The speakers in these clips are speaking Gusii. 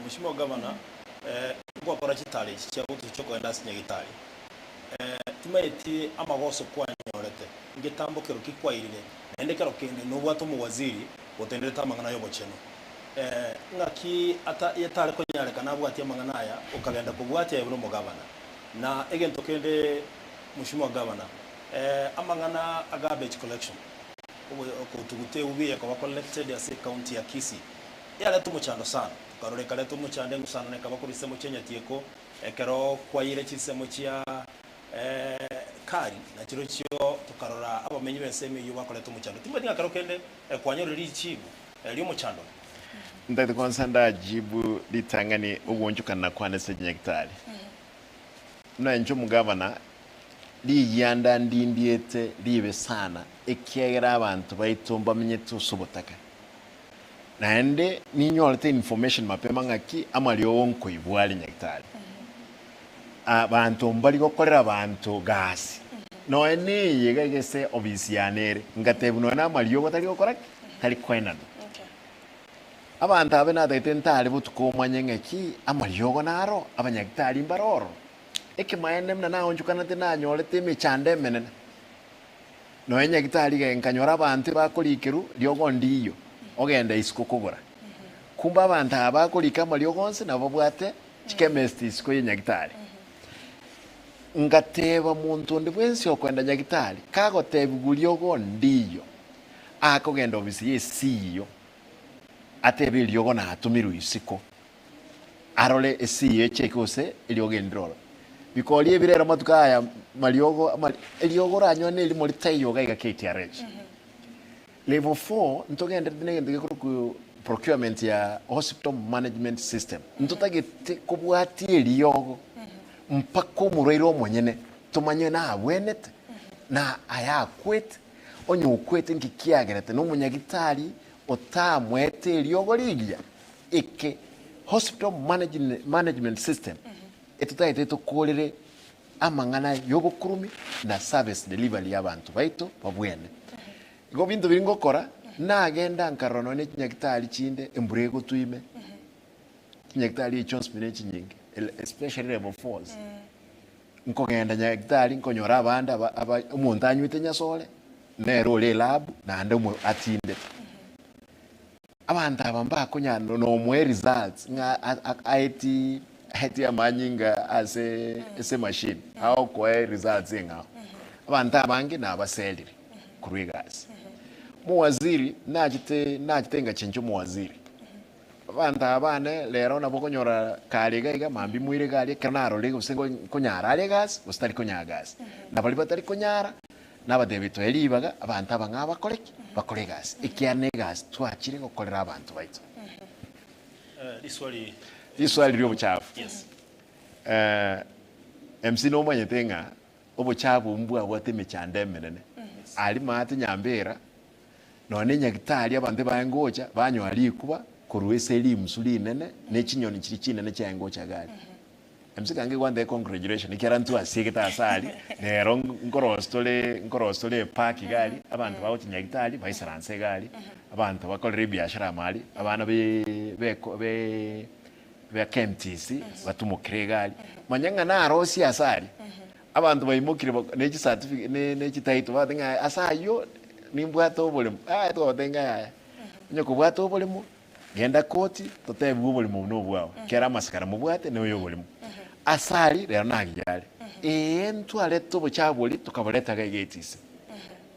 Mheshimiwa Governor, ngwakora chitaro echi chia gotucha chiokogenda ase Nyagitari, timaeti amagoso kwanyorete, ngetambo kero ki kwairire, naende kero kende nobwate omowaziri otenderete amang'ana y'obochenu. Ng'aki ata etare konyarekana abwatie amang'ana aya okagenda kobwatia aye buna omogavana. Na egento kende Mheshimiwa Governor, amang'ana a garbage collection, okotuguta eubi ekoba collected ase ecounty ya Kisii, yareta omochando sana, tokarora ekareta omochando eng'usano ekaba korwa chinsemo chia Nyatieko, ekero kwaire chinsemo chia Kari, na chirochio tokarora abamenyi b'ensemo eyio bakoreta omochando. Timanyeti ng'a kero kende kwanyorire richibu ri'omochando. Ntagete kwansa ndajibu ritang'ani ogwonchokana kwane ase chinyagitari. Buna inche omogavana, rigianda ndindiete ribe sana, ekiagera abanto baito mbamenyete ase obotaka. Naende ninyorete information mapema ng'aki amariogo nkoibwa are nyagitari. Abanto mbari gokorera abanto gasi. Nonya neye iga iga ase ofisi yane ere, ngatebwa nonya na amariogo tari gokora ki? Tari koenanwa. Abanto abe natagete ntare botuko omanye ng'aki amariogo naro, abanyagitari mbare ororo. Ekemaene buna naonchokanete nanyorete emechando emenene. Nonya nyagitari iga nkanyora abanto ebakorikerwa riogo ndiyo, ogenda isiko kogora. Kumbe abanto aba bakorika amariogo onsi nabo babwate chikemist isiko ye nyagitari. Ngateba monto onde bwensi okoenda nyagitari, kagotebigwa riogo ndiyo, akogenda ofisi ye CEO, atebe eriogo natomirwe isiko, arore CEO echeke gose eriogo erinde ororo. Bikori ebi rero amatuko aya mariogo amari eriogo oranyore na erimo ritaiyo iga iga KTRH. Level 4 ntogenderete na egento gekorokwa procurement ya hospital management system. Ntotagete kobwatia eriogo mpaka omorwaire omonyene tomanye nabwenete na aya akwete, onye okwete nki kiagerete na omonyagitari otamoete eriogo rigiya. Eke hospital management system etotagete tokorere amang'ana y'obokurumi na service delivery y'abanto baito babwene. Igo binto biria ngokora, nagenda nkarora nonya ne chinyagitari chinde embura egotwa ime, chinyagitari echio chionsi pi ne chinyinge, especially level fours. Nkogenda nyagitari nkonyora abande aba aba omonto anywete nyasore, nere ore elab naende omo atindete. Abanto aba mbakonyara nomoe results ng'a aeti aeti amanyinga ase ase emachine agokoe results eng'ao. Abanto abange nabaserire korwa egasi. Omowaziri nachete nachete ngachencha omowaziri, abanto aba bane rero nabo okonyora kare iga iga mambia moire iga aria ekero narorire gose nkonyara are egasi gose tari konyara egasi. Na baria batari konyara. Nabateebie, Toe ribaga abanto aba ng'a bakore ki? Bakore egasi, ekiagera negasi twachire gokorera abanto baito. Riswali Riswali ri'obochafu. Yes. MC nomanyete ng'a obochafu obwo mbwabwate emechando emenene. Aria maate Nyambera, nonya na enyagitari abanto ebaye ngocha, banywa rikuba korwa ase rimusu rinene, ne chinyoni chiria chinene chiaye ngocha iga aria. MC kange gwantebia congratulation ekiagera ntwasiegete ase aria, rero nkorosia tore nkorosia tore epark iga aria, abanto bagochia nyagitari baisaranse iga aria, abanto bakorere ebiashara amo aria, abana be beko be ba KMTC batumokire iga aria, manya ng'a narosie ase aria, abanto baimokire bak ne chicertificate ne ne chititle bagoteba ng'a ase aywo nimbwate oboremo, yaya twabatebia ng'a yaya, onye kobwate oboremo. Genda koti, totebigwe oborimo obo nobwao, kera amasikara mobwate noyo oborimo. Ase aria rero nagiya are. Ee, ntwarete obochafu boria tokaboreta iga iga etisi.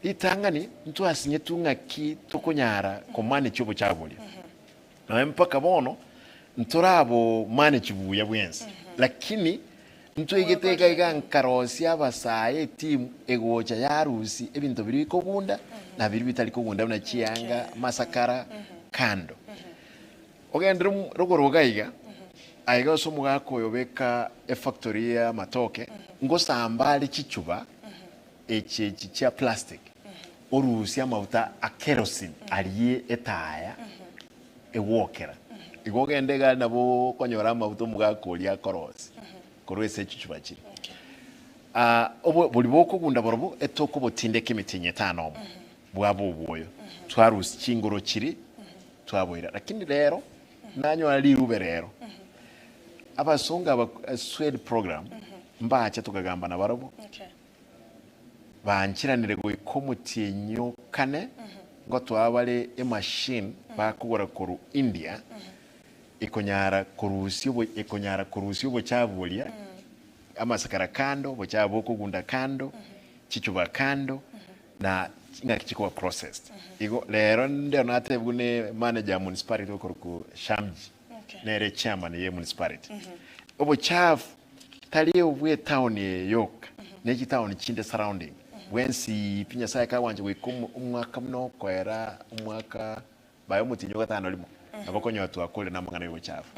Ritang'ani ntwasinyetwe ng'aki tokonyara komanage obochafu boria. Nonya mpaka bono ntorabomanage buya bwensi, lakini ntwaigete iga iga nkarosia abasae etimu egocha yarusia ebinto biria bikogunda na biria bitari kogunda buna chianga, amasakara, kando. Ogenderere mo rogoro iga iga, aiga ase omogaka oyo beka efactory ya amatoke, ngosamba are chichuba echi echi chia plastic, orusie amafuta a kerosene aria etaya egwokera. Igo ogende iga nabo okonyora amafuta omogaka oria akorosia korwa ase echichuba chiria. Obo boria bokogunda borobwo etokobotindeka emetienyi etano omo, bwaba obwoyo, twarusia chingoro chiria twaboira. Lakini rero, nanyora rirube rero. Abasongo aba Swed program mbache tokagamba nabarobwo, Okay. banchiranire goika omotienyi o kane, ngotoa bare emachine bakogora korwa India, ekonyara korusia obo ekonyara korusia obochafu boria, amasakara kando, obochafu bokogunda kando, chichuba kando, na chingaki chikoba processed. Igo rero ndero natebigwe ne manager ya municipality okorokwa Shamji, Okay. nere chairman ye municipality. Obochafu tari obwe etown eye yoka, ne chitown chinde surrounding, bwensi pi Nyasaye kagwancha goika omo omwaka buna okoera omwaka baye omotienyi o gatano rimo, nabo okonyora twakorire na amang'ana ya obochafu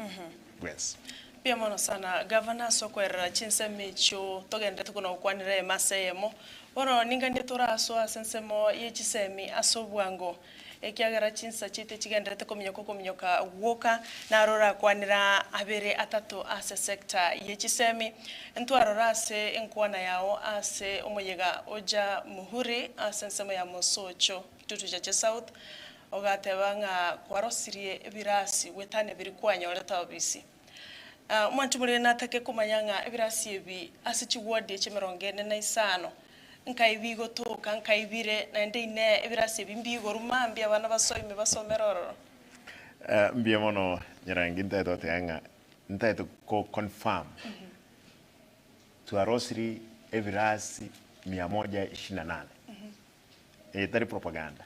bwensi. Mbuya mono sana Gavana ase okoerera chinsemo echio togenderete kona gokwanera emo ase eyemo. Bono ninganie torasoe ase ensemo ye chisemi ase obwango, ekiagera chinsa chiaito chigenderete kominyoka okominyoka gwoka, naro orakwanera abere atato ase sector ye chisemi. Ntwarora ase enkwana yao ase omoyega oja Muhuri ase ensemo ya Mosocho, Kitutu Chache South, Ogateba ng'a kwarosirie ebirasi gwetania biria kwanyorete obisi. Omonto morere natake komanya ng'a ebirasi ebi ase chiwodi echi'emerongo ene na isano, nkai bigotoka, nkai bire, naende inee, ebirasi ebi mbigorwa mambia abana basoime basomere ororo? Mbuya mono Nyarangi ntaete goteba ng'a ntaete ko confirm twarosirie ebirasi mia moja ishirini na nane. Eye tari propaganda.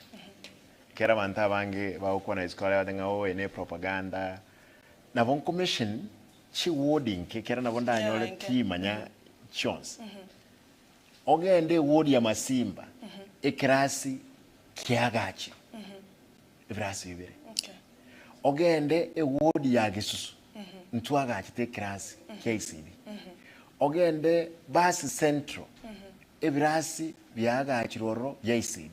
Ekero abanto abange bagokwana isiko aria bagoteba ng'a oo eye ne propaganda, nabo nkomession chiward inke ekero nabo ndanyore timanya chionsi. Ogende eward ya Masimba, ekerasi kiagachirwe, ebirasi bibere. Ogende eward ya Gesusu, ntwagachete ekerasi kia ICD. Ogende Basi Central, Ebirasi biaagachirwe ororo bia ICD.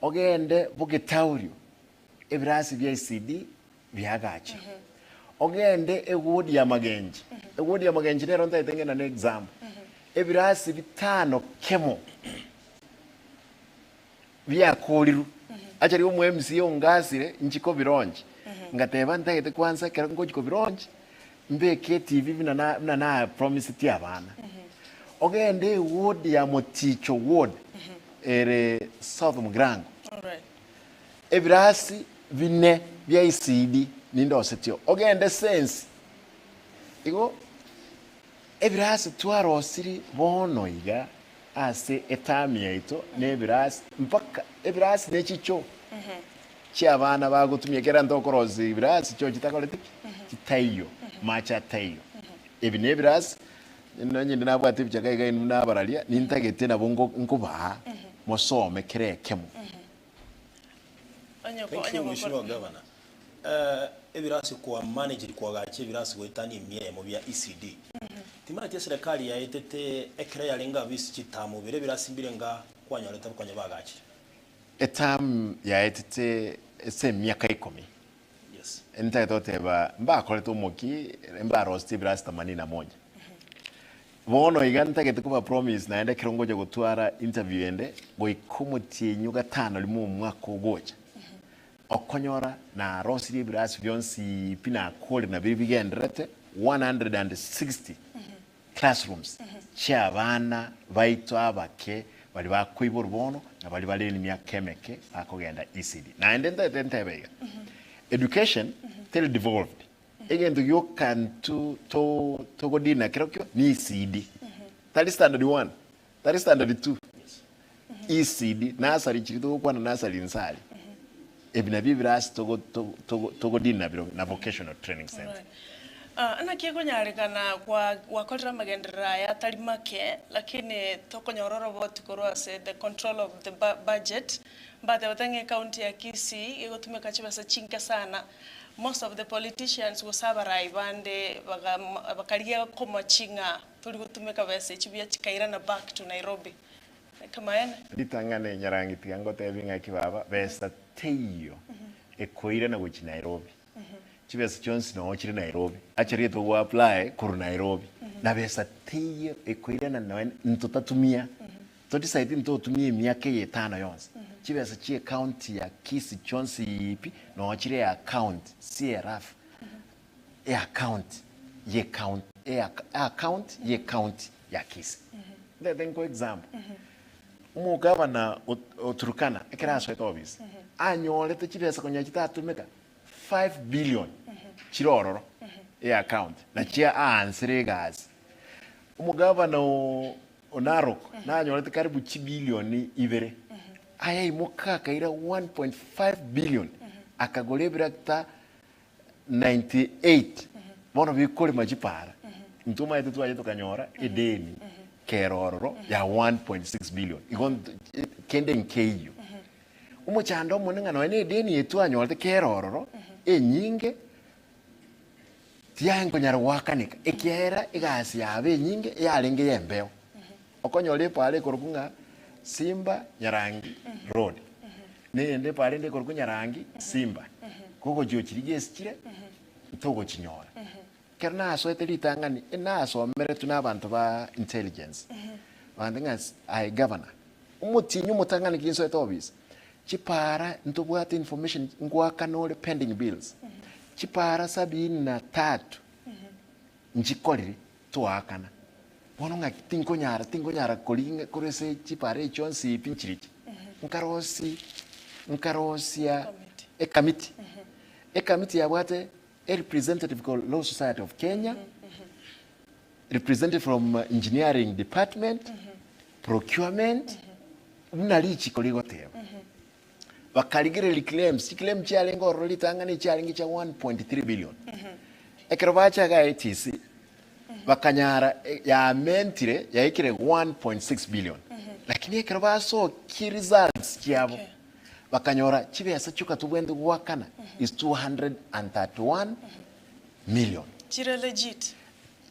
Ogende Bogetaurio, ebirasi bia ICD biaagachirwe. Ogende ewodi ya Magenche, ewodi ya Magenche nero ntaete ng'enda ne example. Ebirasi bitano kemo biakorirwe. Achari omo MCA ongasire inchi kobilaunch, ngateba ntagete kwanza ekero ngochi kobilaunch, mbeke eTV buna na buna na promiseti abana. Ogende eward ya Moticho ward ere South Mugirango, Alright. ebirasi bine bia ECD nindosetio. Ogende Sensi, igo ebirasi twarosiri bono iga ase eterm yaito na ebirasi mpaka ebirasi ne chichoo chiabana bagotumia ekero ntokorosia ebirasi choo chitakoreti ki? Chitaiyo, mache ataiyo. Ebi ne ebirasi nonye inde nabwate ebichaka iga inwe nabararia nintagete nabo ngo nkobaa mosome kera ekemo. Onye ko Thank onye you gokora Mheshimiwa Governor. Ebirasi kwa managed kwagacha ebirasi goetania emia eyemo bia ECD. Timanyeti eserekari yaetete ekero yarenge abwo ase chitamu bire ebirasi mbire nga kwanyorete konya bagachire. Etamu yaetete ase emiaka ikomi, Yes. ntagete goteba mbakorete omoki mbaroseti ebirasi themanini na moja. Bono iga ntagete koba promise naende ekero ngocha gotwara interview ende goika omotienyi o gatano rimo omwaka ogocha, Okonyora narosirie ebirasi bionsi pi nakore nabio bigendererete 160 classrooms chi'abana baito abake baria bakoiborwa bono na baria bare nemiaka emeke bakogenda ECD. Naende ntagete ntebe iga, education teri devolved, egento gioka nto to togodina nakerokio ni ECD, tari standard one, tari standard two. ECD, nursery chiria togokwana nursery nsari, ebi nabio ebirasi togo togo togo togodina nabirobio na vocational training center. Alright. Ah, naki ekonyarekana kwa gwakorire amagenderero aya atari make, lakini tokonyora oroboti korwa ase the control of the bu budget, mbatebete ng'a ecounty ya Kisii egotumeka chibesa chinke sana, most of the politicians gose abarai bande baga bakarigia komochi ng'a tori gotumeka besa echi buya chikairana back to Nairobi. Ekemanyererio. Ritang'ani Nyarangi tiga ngotebie ng'aki baba, besa teiyo ekoirana gochia Nairobi. Chibesa chionsi noo chire Nairobi. Acha rieta ogo apply korwa Nairobi. Na besa teiyo ekoirana nonya ntotatumia. To decide ntotumia emiaka eye etano yonsi. Chibesa chie county ya Kisii chionsi pi noo chire account CRF. Eaccount. ye county account ye county ya Kisii. Ndete nkoe example, omogavana o Turkana ekero asoete ofisi, anyorete chibesa konya chitatumeka 5 billion chire ororo e account nachio aansire egasi. Omogavana o Narok nanyorete karibu chibilioni ibere, ayaimoka akaira 1.5 billion akagora ebirakita 98 bono bikorema chipara. Intwe omanyete twaye tokanyora edeni kera ororo ya 1.6 billion igo kende nkeiyo. Omochando omonene ng'a nonya na edeni eye twanyorete kera ororo enyinge tiankonyara goakaneka ekiagera egasi yabo enyinge yarenge y'embeo. Okonyora epaara ekorokwa ng'a Simba Nyarangi Road, na eyende epaara ende ekorokwa Nyarangi Simba, kogochia ochirigia ase chire ntogochinyora. Ekero nasoete ritang'ani, enasomeretwe na abanto ba intelligence, bagantebia ng'a aye gavana, omotienyi omotang'ani kinsoete office, chipaara ntobwate information ngoakana ore pending bills, chipaara sabini na tatu nchikorire twaakana. Bono ng'aki tinkonyara tinkonyara koringa korwa ase chipaara echi chionsi pi nchiriche. Nkarosi nkarosia ekamiti, ekamiti yabwate a representative called Law Society of Kenya, representative from engineering department, procurement, buna richiko rigoteba. Bakarigereria claims, chiclaim chiarenge ororo ritang'ani chiarenge chia 1.3 billion. Ekero bacha iga ATC, bakanyara yamentire yaikire 1.6 billion. Lakini ekero basokia results chiabo, Okay. Bakanyora chibesa chioka tobwenerete goakana is 231 million. Chire legit.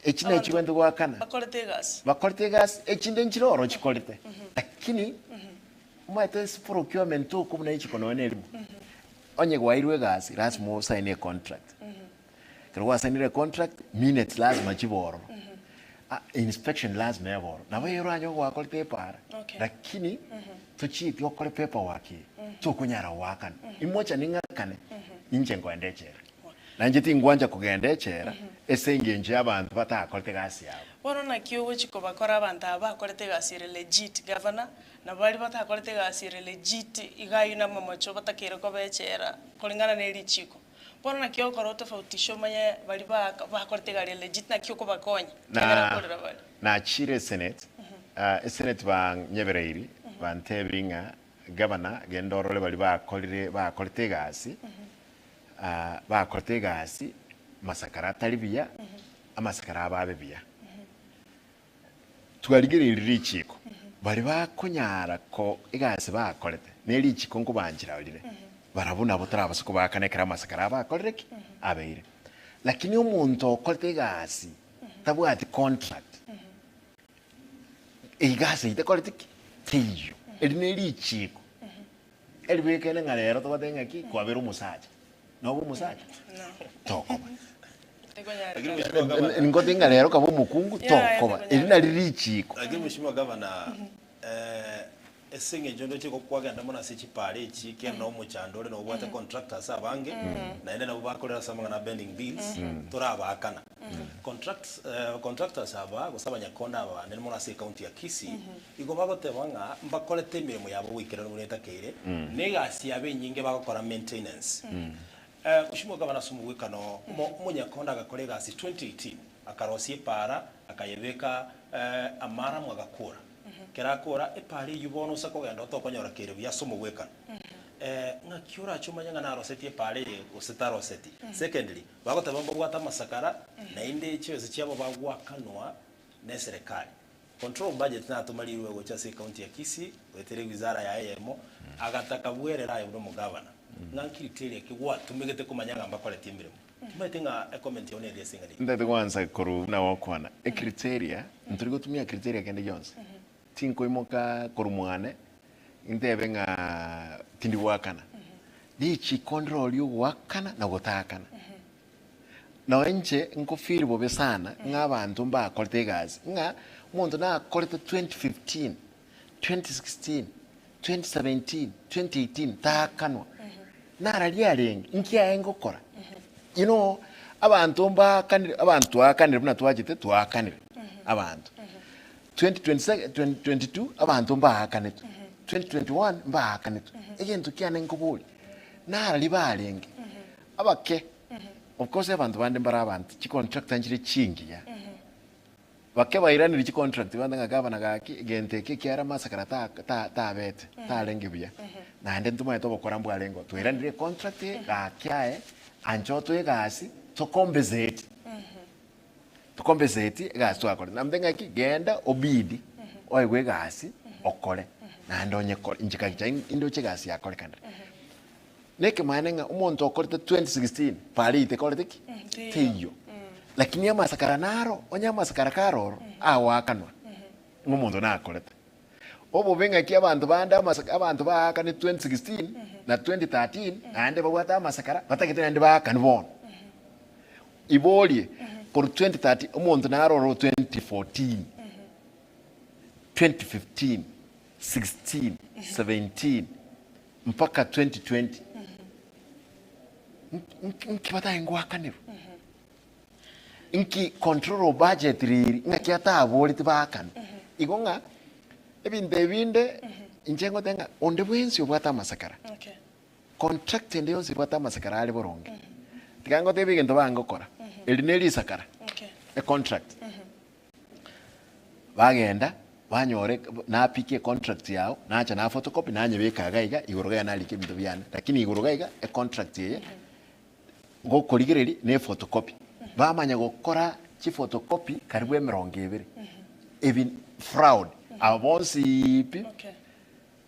Echi nachi chibwenerete goakana. Bakorete egasi. Bakorete egasi, echinde nchire oro chikorete. Lakini omanyete ase procurement oko buna echiko nonya na erimo, onye gwairwe egasi lazima osaine econtract. Ekero gwasainire econtract, minutes lazima chibe ororo. Inspection lazima ebe ororo. Nabo eye oranyore gwakorete epaara, Okay. lakini tochieti okore paperwork eye, tokonyara goakana. Imocha ning'akane, inche nkoenda echela. Na inche tingwancha kogenda echela ase engencho y'abanto batakorete egasi yabo. Bono naki ogochia kobakora abanto aba bakorete egasi ere legit, Governor, na baria batakorete egasi ere legit iga aywo namamocho batakeire koba echela koreng'ana ne richiko. Bono naki ogokora otofautishe omanye baria bakorete egari legit naki okobakonya, ekiagera Na nkorera bare. nachire esenate, esenate banyebereiri bantebirie ng'a gavana genda orore baria bakorire bakorete egasi, bakorete egasi masakara atari buya, amasakara abo abe buya. Twarigereirie richiiko, baria bakonyara ko egasi bakorete, ne richiiko nkobanchera rire, barabwo nabo torabase kobaakana ekero amasakara abo akorire ki? Abeire. Lakini omonto okorete egasi tabwati contract, egasi eyio tekoreti ki? Teiyo. Eri ne richiiko eribekene ng'a rero togoteba ng'aki kwabeire omosacha. Nobe omosacha? Tokoba. Lakini mheshimiwa gavana, Ngote ng'a rero kaba omokungu Yeah, tokoba. yeah, Eri nari richiiko. Lakini mheshimiwa gavana, eh, ase eng'encho ndoche igo kwagenda mono ase chipara echi ekiagera nabo omochando ore nobwate contractors abange, naende nabo bakorera ase amang'ana a bending bills, torabaakana. Contracts eh, contractors aba gose abanyakonda aba bande mono ase ecounty ya Kisii, igo bagoteba ng'a mbakorete emeremo yabo goikeranu buna etakeire, na egasi yabo enyinge bagokora maintenance. Mheshimiwa Gavana ase omogwekano, omo omonyakonda agakora egasi 2018, akarosia epaara, akayebeka amaaramu agakora. Ekero akora, epaara eyio bono ase kogenda otokonyora kere buya ase omogwekano. Ng'aki orache omanye ng'a narosetie epaara eye gose taroseti? Secondly, bagoteba mbabwate amasakara, naende chibesa chiabo bagoakanwa na eserekari. Control of budget natomarirwe gocha ase ecounty ya Kisii goetera ewizara yaye eyemo, agataka bwerere aye buna omogavana, ng'a ncriteria ki gwatumegete komanya ng'a mbakoreti emeremo. Timanyeti ng'a ecomment yao neri ase eng'ana eyio. Ntagete goansa korwa buna gokwana, ecriteria, ntori gotumia criteria kende gionsi. Tinkoimoka korwa mwane, ntebe ng'a tindi goakana. Richiko ndire oria ogoakana na gotaakana. Nonya inche nko feel bobe sana ng'a abanto mbakorete egasi, ng'a omonto nakorete 2015, 2016, 2017, 2018 taakanwa, nararia arenge, inki aye ngokora? You know, Abanto mbaakanire, abanto twaakanire buna twachete twaakanire abanto. 2027 2022 abanto mbaakanetwe, 2021 mbaakanetwe. Egento kiane nkoboria, narari barenge abake, of course abanto bande mbare abanto chicontractor nchire chingiya, Bake bairanerie chicontract bande ng'a gavana gaki egento eke ekiagera amasakara ta ta tabete tarenge buya naende ntomanyete obokora mbwarenge oo twairanirie econtract eye gaki aye anche otoe egasi tocompensate tocompensate egasi twakorete nambe ng'aki genda obidi oegwe egasi okore naende onyekore inche kagicha indoche egasi yakorekanire. Nekemaene ng'a omonto okorete 2016 parade tekorete ki? Teiyo. Lakini amasakara naro, onye amasakara kare oro, agoakanwa ng'a omonto nakorete. Obobe ng'aki abanto bande amasa abanto baakane 2016 na 2013 naende babwate amasakara batagete naende baakanwe bono. Iborie, korwa 2013 omonto naro oro 2014, 2015, 16, 17, mpaka 2020 nki batae ngoakanerwa? Nki control of budget riri ng'aki ataboreti baakane? Igo ng'a ebinto ebinde inche ngoteba ng'a onde bwensi obwate amasakara, Okay. contract ende yonsi ebwate amasakara are boronge, tiga ngotebie egento bangokora, eri ne risakara, Okay. econtract. Bagenda, banyora napika econtract yao, nacha na photocopy nanyebeka iga iga, igoro iga narika ebinto biane, lakini igoro iga iga econtract eye, gokorigereria ne ephotocopy. Bamanya gokora chiphotocopy karibu emerongo ebere, ebi fraud, aba bonsi pi, Okay.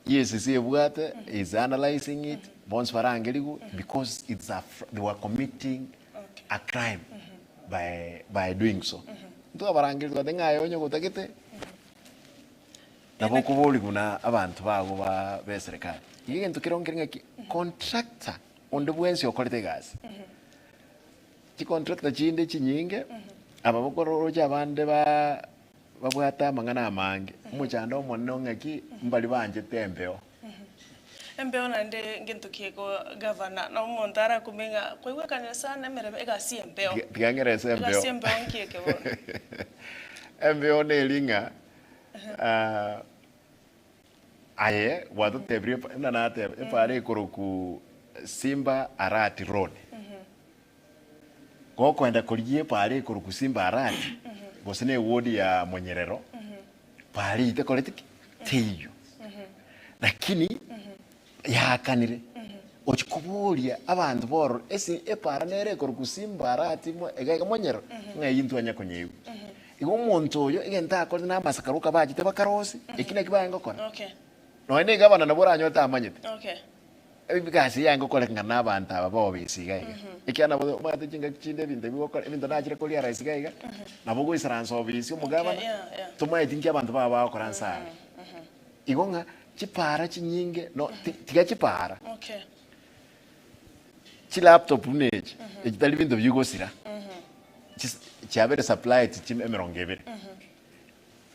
EACC ebwate is analyzing it, bonsi barangerigwe because it's a they were committing Okay. a crime by by doing so. Ntwabarangeria twateba ng'a aye onye gotagete nabo okoborigwa na abanto bago ba be serikali. Iga egento kere nkere ng'aki contractor onde bwensi okorete egasi, chicontractor chinde chinyinge aba bokoroche abande ba babwate amang'ana amange, omochando omonene ong'aki mbari banchete embeo. Embeo naende ngento ki ego gavana, na omonto arakume ng'a kwaigwekanire sana emeremo egasi ya embeo. Tiga tiga ng'erese embeo. Egasi ya embeo nki eke bono? Embeo neri ng'a aye gwatotebirie buna nateba, epaara ekorokwa Simba Arati Road. Gokoenda korigia epaara ekorokwa Simba Arati, gose na eward ya Monyerero, paara eyio tekoreti ki? Teiyo. Lakini yaakanire, ochia koboria abanto bororo ase epaara nere ekorokwa Simba Arati mo iga iga Monyerero, ng'a eyio ntwanya konyeigwa. Igo omonto oyo egento akorete na amasakara oka bachete bakarosia, eki nakio barenge gokora. Okay. Nonya na egavana nabo oranyore tamanyete. Okay. Egasi yaye ngokorekana na abanto aba b'obisi iga iga. Ekiagera nabo omanyete chingaki chinde ebinto ebi gokora, ebinto nachire koria rahisi iga iga, nabo ogoisaransa obisi omogabana, Okay, yeah, yeah. tomaeti nki abanto baba bagokora nse aria. Igo ng'a chipaara chinyinge no ti tiga chipaara, Okay. chilaptop buna echi, echi tari binto bigosira, chis chiabere supplied chime emerongo ebere.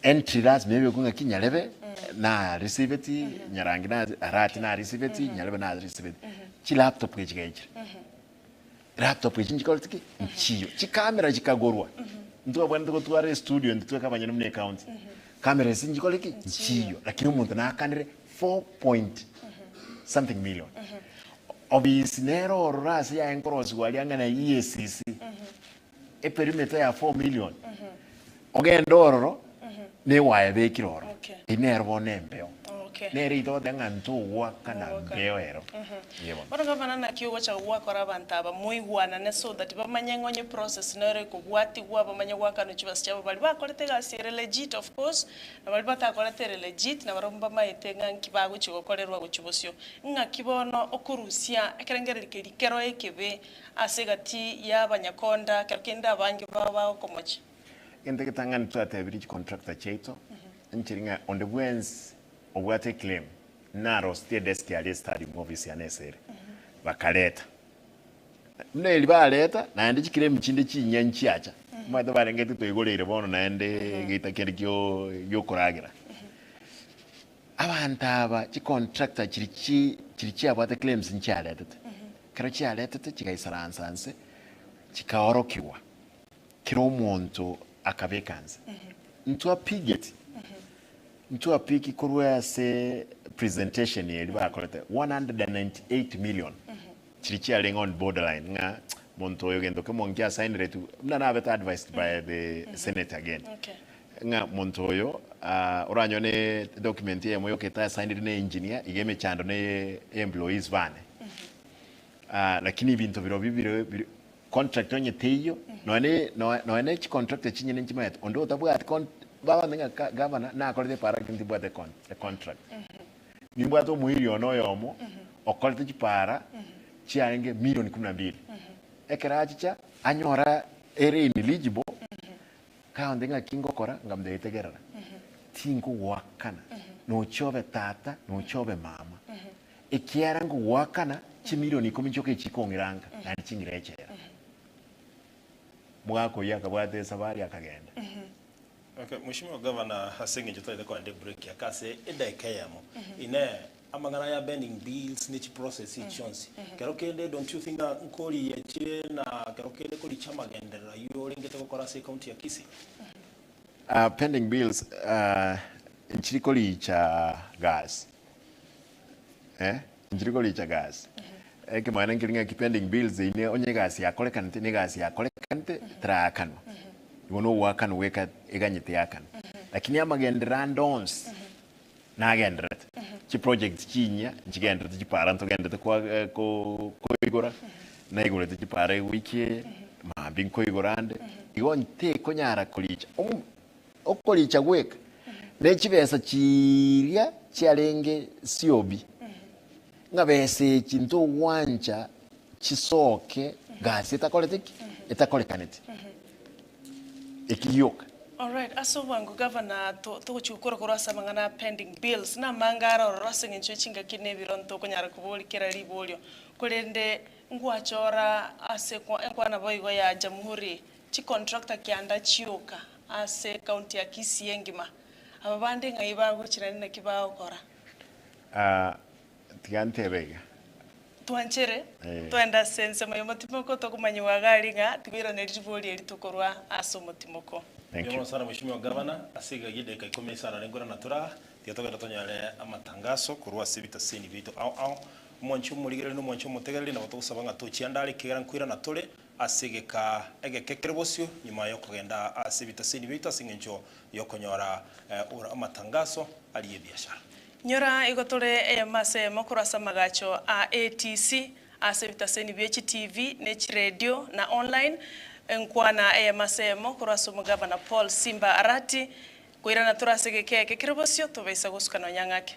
Entry lazima ebekwe ng'aki nyarebe na receive-ti, nyarangi na arati na receive-ti, nyarebe na receive-ti. Chilaptop echi gaichire, laptop echi nchikoreti ki? Nchiyo. Chikamera chikagorwa, ntwabwenerete gotwara estudio intwe tweka abanyene buna ecounty. Camera esi nchikore ki? Nchiyo. Lakini omonto nakanire four point something million. Obisi nere ororo ase yaye nkorosiwa aria ang'e na EACC, eperimeter ya 4 million ogende ororo newaya ebekire ororo Okay. eyio nero bono embeo Okay. nere eyio togoteba ng'a ntogwakana Togwakana. mbeo ero Eeh bono. Bono gavana naki ogocha gwakora abanto aba moigwanane so that bamanye ng'a onye process nero ekobwatigwa bamanye goakanwa chibesa chiabo baria bakorete egasi ere legit of course na baria batakorete ere legit nabarabwo mbamaete ng'a nki bagochi gokorerwa gochia bosio. Ng'aki bono okorusia ekerengererio keria kero ekebe Ase egati y'abanyakonda, ekero kende abange babo bagokomochia. Egento egetang'ani twatebirie chicontractor chiaito nchiri ng'a onde bwensi obwate eclaim narositie edesk aria estadium office yane ase ere, bakareta. Buna eri bareta naende chiclaim chinde chinyia nchiacha, omanyete barengete twaigoreire bono naende egeita kende kio giokoragera. Abanto aba chicontractor chiri chi chiri chiabwate claims nchiaretete, ekero chiaretete chigaisaransa nse. Chikaorokigwa, kera omonto akabeka nse. Ntwapigeti, ntwapiki korwa ase presentation eria bakorete 198 million chiria chiarenge on borderline ng'a monto oyo gento kemo nkiasainiretwe buna nabete advised by the senate again Okay. ng'a monto oyo oranyore ne document eyemo yoka etasainiri na engineer iga emechando na employees bane. Lakini ebinto birobio bire bire contract onye teiyo nonye ne nonye ne chicontractor chinyene nchimaete onde otabwati con babante ng'a ka gavana nakorete epara lakini timbwate econ econtract. Nimbwate omoiri one oyomo okorete chipara chiarenge milioni kumi na mbili, ekero achicha anyora ere ineligible, kaonte ng'aki ngokora nkamotebia tegerera, tinkogoakana nochia obe tata nochia obe mama. Ekiagera nkogoakana chimilioni ikomi chioka echikong'ira nka, naende ching'ire echela. Omogaka oyio akabwata esabari akagenda. Okay, Mheshimiwa Governor, ase eng'encho totagete kogenda ebreak ake ase edaika eyemo, inee, amang'ana aya bending bills ne chiprocess echi chionsi, kero kende don't you think ng'a nkoriyetie na kero kende korichia amagenderero ayio orengete gokora ase ecounty ya Kisii? Pending bills nchiri koricha gasi. Eh, nchiri koricha gasi. Ekemanera nkeri ng'a pending bills eye onye egasi yakorekanete na egasi yakorekanete teraakanwa. Igo na ogoakanwa goika eganyete yakanwa. Lakini amagenderero ande onsi nagendererete. Chiproject chinyia nchigendererete chipara ntogendererete kwa ko koigora, naigorete chipara ewiki eye, mambia nkoigora ande, igo ntekonyara koricha omo Okoricha gweka ne chibesa chiria chiarenge siobi, ng'a besa echi ntogwancha chisoke gasi etakorete ki? Etakorekaneti. Eki gioka. Alright, ase obwango gavana to togochia gokora korwa ase amang'ana a pending bills, na amange are ororo ase eng'encho ye chingaki na ebiro ntokonyara koboria kera riborio, korende ngwachora ase ekwa enkwana boigo ya Jamhuri Chicontractor kianda chioka ase ecounty ya Kisii engima. Aba bande ng'ai bagochia naende naki bagokora? Ah, tiga ntebe iga. Twanchere Eh. twende ase ensemo ya omotimoko tokomanyiwa iga aria ng'a tigoiraneria ribori eri tokorwa ase omotimoko. Thank Mbuya you. mono sana Mheshimiwa Gavana, ase iga gie dakika ikomi na isano na nkorana tore aa, tiga togende tonyore amatangaso korwa ase ebitaseni biaito ao ao. Omwanchi omorigereria na omwanchi omotegereri nabo togosaba ng'a tochianda are ekiagera nkoirana tore Ase egeka egeke kere bosio nyuma y'okogenda ase ebitaseni biaito ase engencho y'okonyora amatangaso aria ebiashara. Nyora igo tore eyemo ase eyemo korwa ase amagacho a ATC ase ebitaseni bie chitivi ne chiredio na online, enkwana eyemo ase eyemo korwa ase omogavana Paul Simba Arati, koirana tore ase egeka eke kere bosio tobaisa gosuka nonya ng'ake.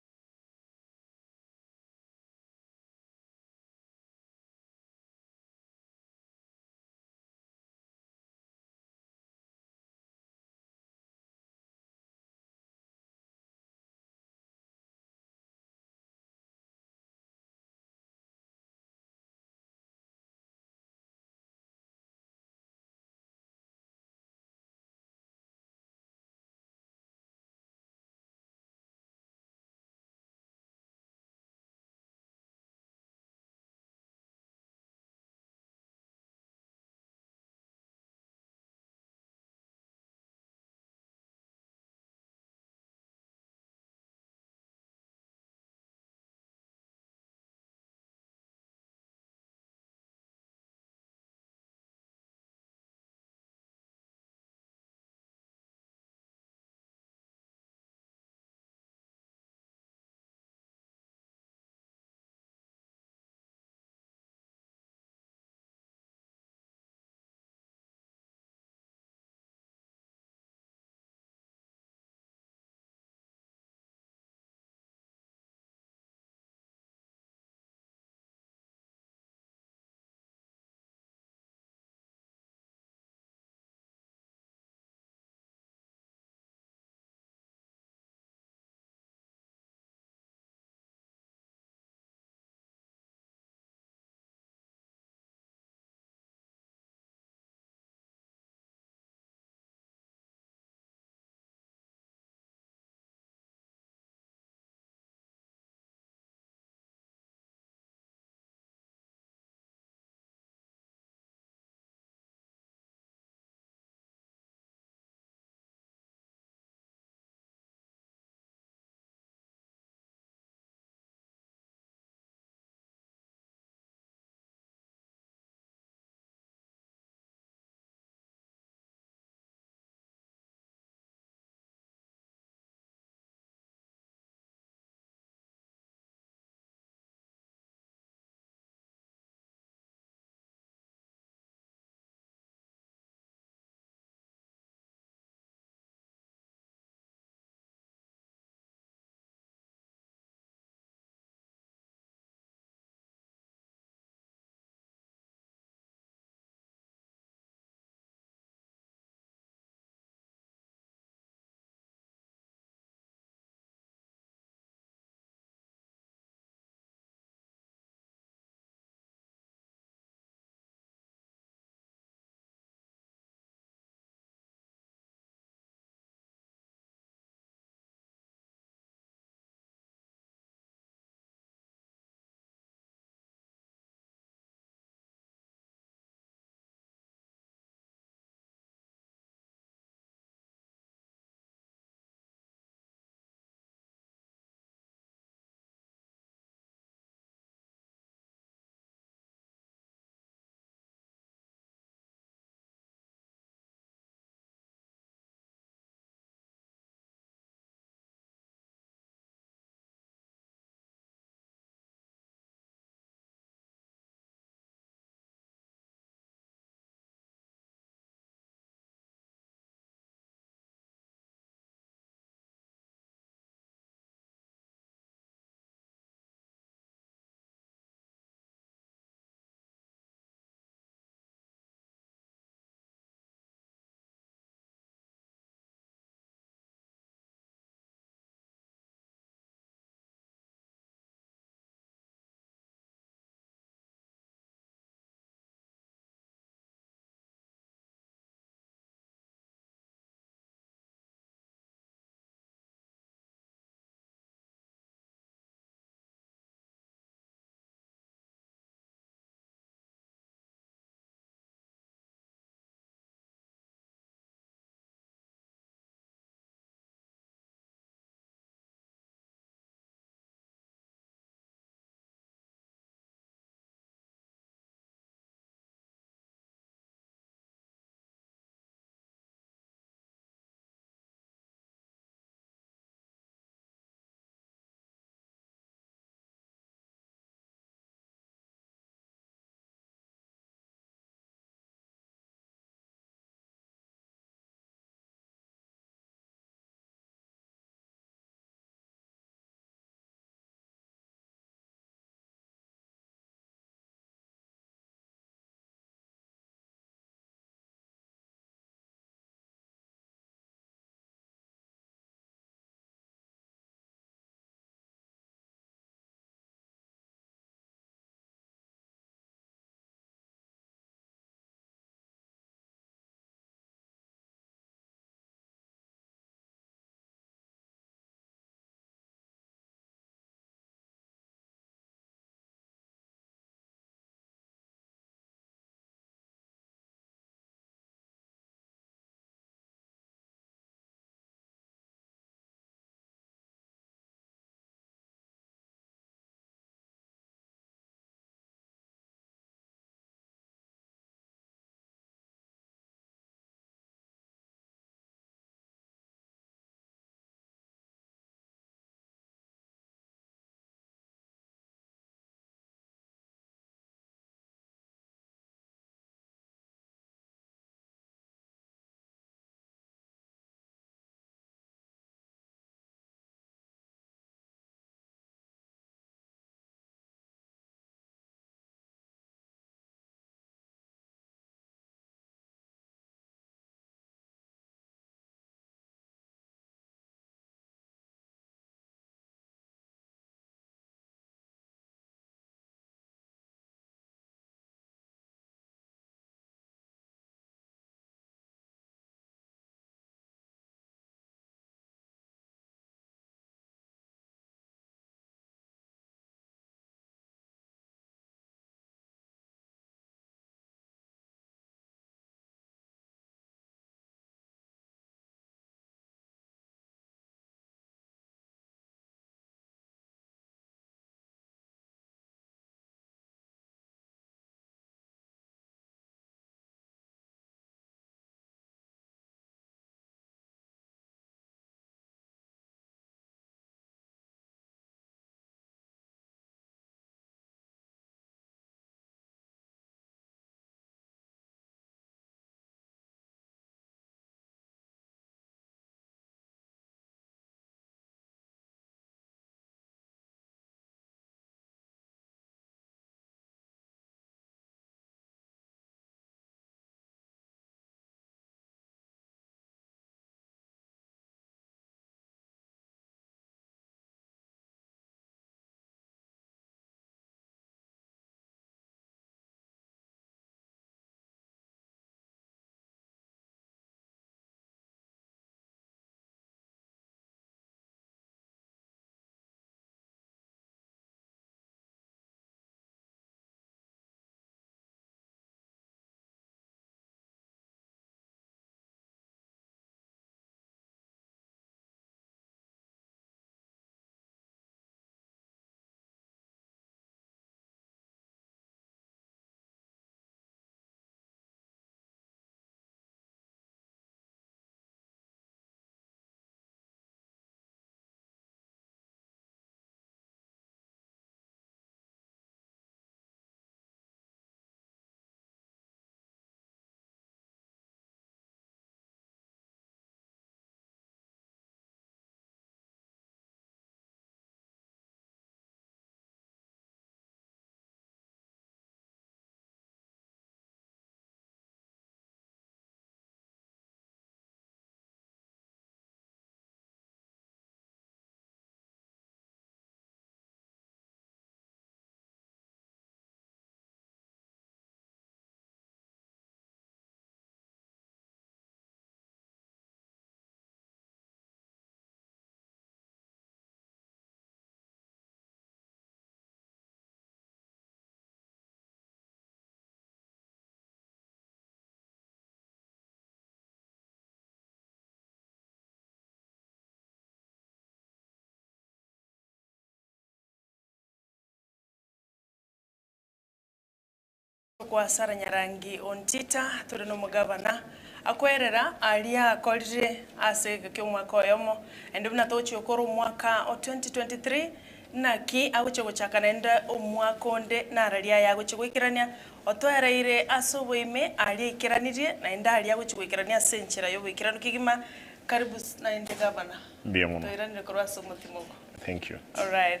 Kwa Sarah Nyarangi Ontita tore nomogabana akoerera aria akorire ase egeka ki'omwaka oyomo naende buna togochia gokora omwaka o 2023 naki agochia gochaka naende omwaka onde nararia aye agochia goikerania otoereire ase oboime aria aikeranirie naende aria agochia goikerania ase enchera y'oboikeranu kegima karibu naende gavana Mbuya mono. toiranire korwa ase omotima oko. Thank you. Alright.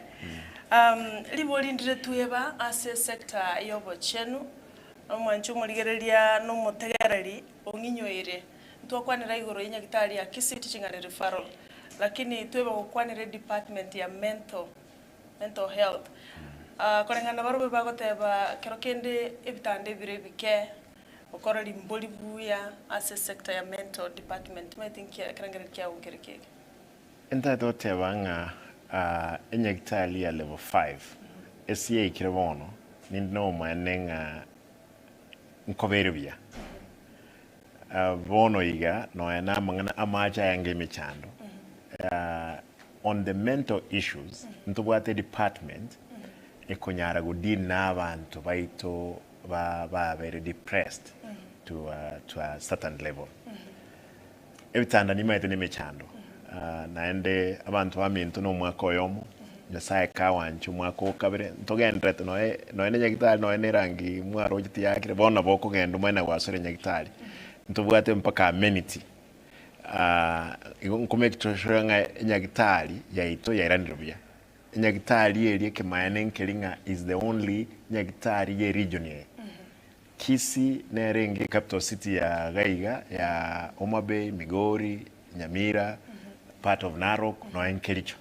Ribori ndire tweba ase sector y'obochenu, omwanchi omorigereria na omotegereri ong'inyoire. Ntwakwanera igoro ye nyagitari ya Kisii Teaching and Referral, lakini tweba gokwanera edepartment ya mental, mental health. Koreng'ana barobwo bagoteba kero kende ebitanda ebire ebike, gokora rimbori buya ase sector ya mental department, timanyeti nki ekerengererio kiago nkere kiege. Ntagete goteba ng'a enyagitari ya level 5 ase yaikire bono, ninde nobomaene ng'a nkobeire buya. Bono iga nonya na amang'ana amache ayange emechando, on the mental issues ntobwate edepartment ekonyara go deal na abanto baito babeire depressed to a certain level. Ebitanda nimaete nemechando, naende abanto baminto nomwaka oyomo, Nyasaye kawanche omwaka o kabere, ntogendererete noe nonya ne nyagitari nonya ne erangi mwaroche tiyakire, bono nabo okogenda omanye na gwasora enyagitari. Ntobwate mpaka amenity igo nko make sure ng'a enyagitari yaito yairanire buya. Enyagitari eria ekemayene nkeri ng'a is the only nyagitari ye region eye. Kisii nere enge capital city ya gaiga ya Homa Bay, Migori, Nyamira, part of Narok nonya Kericho.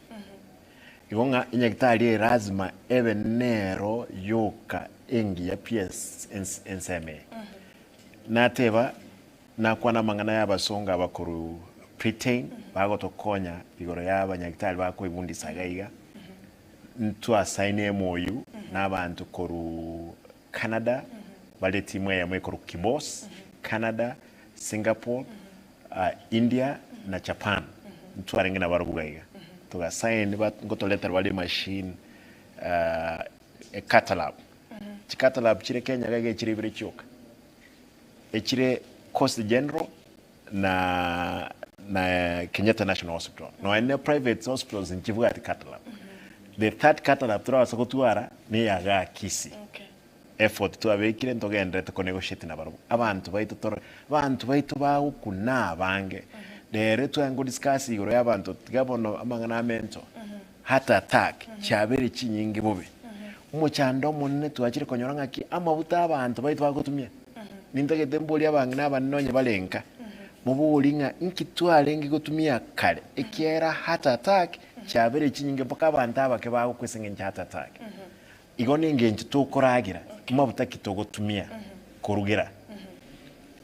Igo ng'a enyagitari eye lazima ebe nero yoka engiya pi ensemo eye. Nateba nakwana amang'ana ya abasongo aba korwa Britain bagotokonya igoro ya abanyagitari bakoebundisa iga iga, ntwasaini MOU na abanto korwa Canada, bare etimu eyemo ekorokwa Kibos, Canada, Singapore, India na Japan. Ntwarenge nabarobwo iga iga. Toga sign ngotoretera bare emachine ecath lab. Chicath lab chire Kenya iga iga echire ibere chioka. Echire Coast General na na Kenyatta National Hospital. Nonya ne private hospitals nchibwati cath lab. The third cath lab torabasa gotwara neya igaa Kisii. Okay. Effort twabekire ntogendererete ko negotiate nabarobwo. Abanto baito tore abanto baito bagokuna abange. Rero tware ngo discuss igoro ya abanto tiga bono amang'ana a mental, heart attack chiabeire chinyinge bobe. Omochando omonene twachire konyora ng'aki amabuta abanto baito bagotumia. Nintagete mborie abang'ina abanene onye bare nka, moborie ng'a inki twarenge gotumia kare ekiagera heart attack chiabeire chinyinge mpaka abanto abake bagokwa ase eng'encho ya heart attack. Igo nengencho tokoragera, mabuta ki togotumia korugera.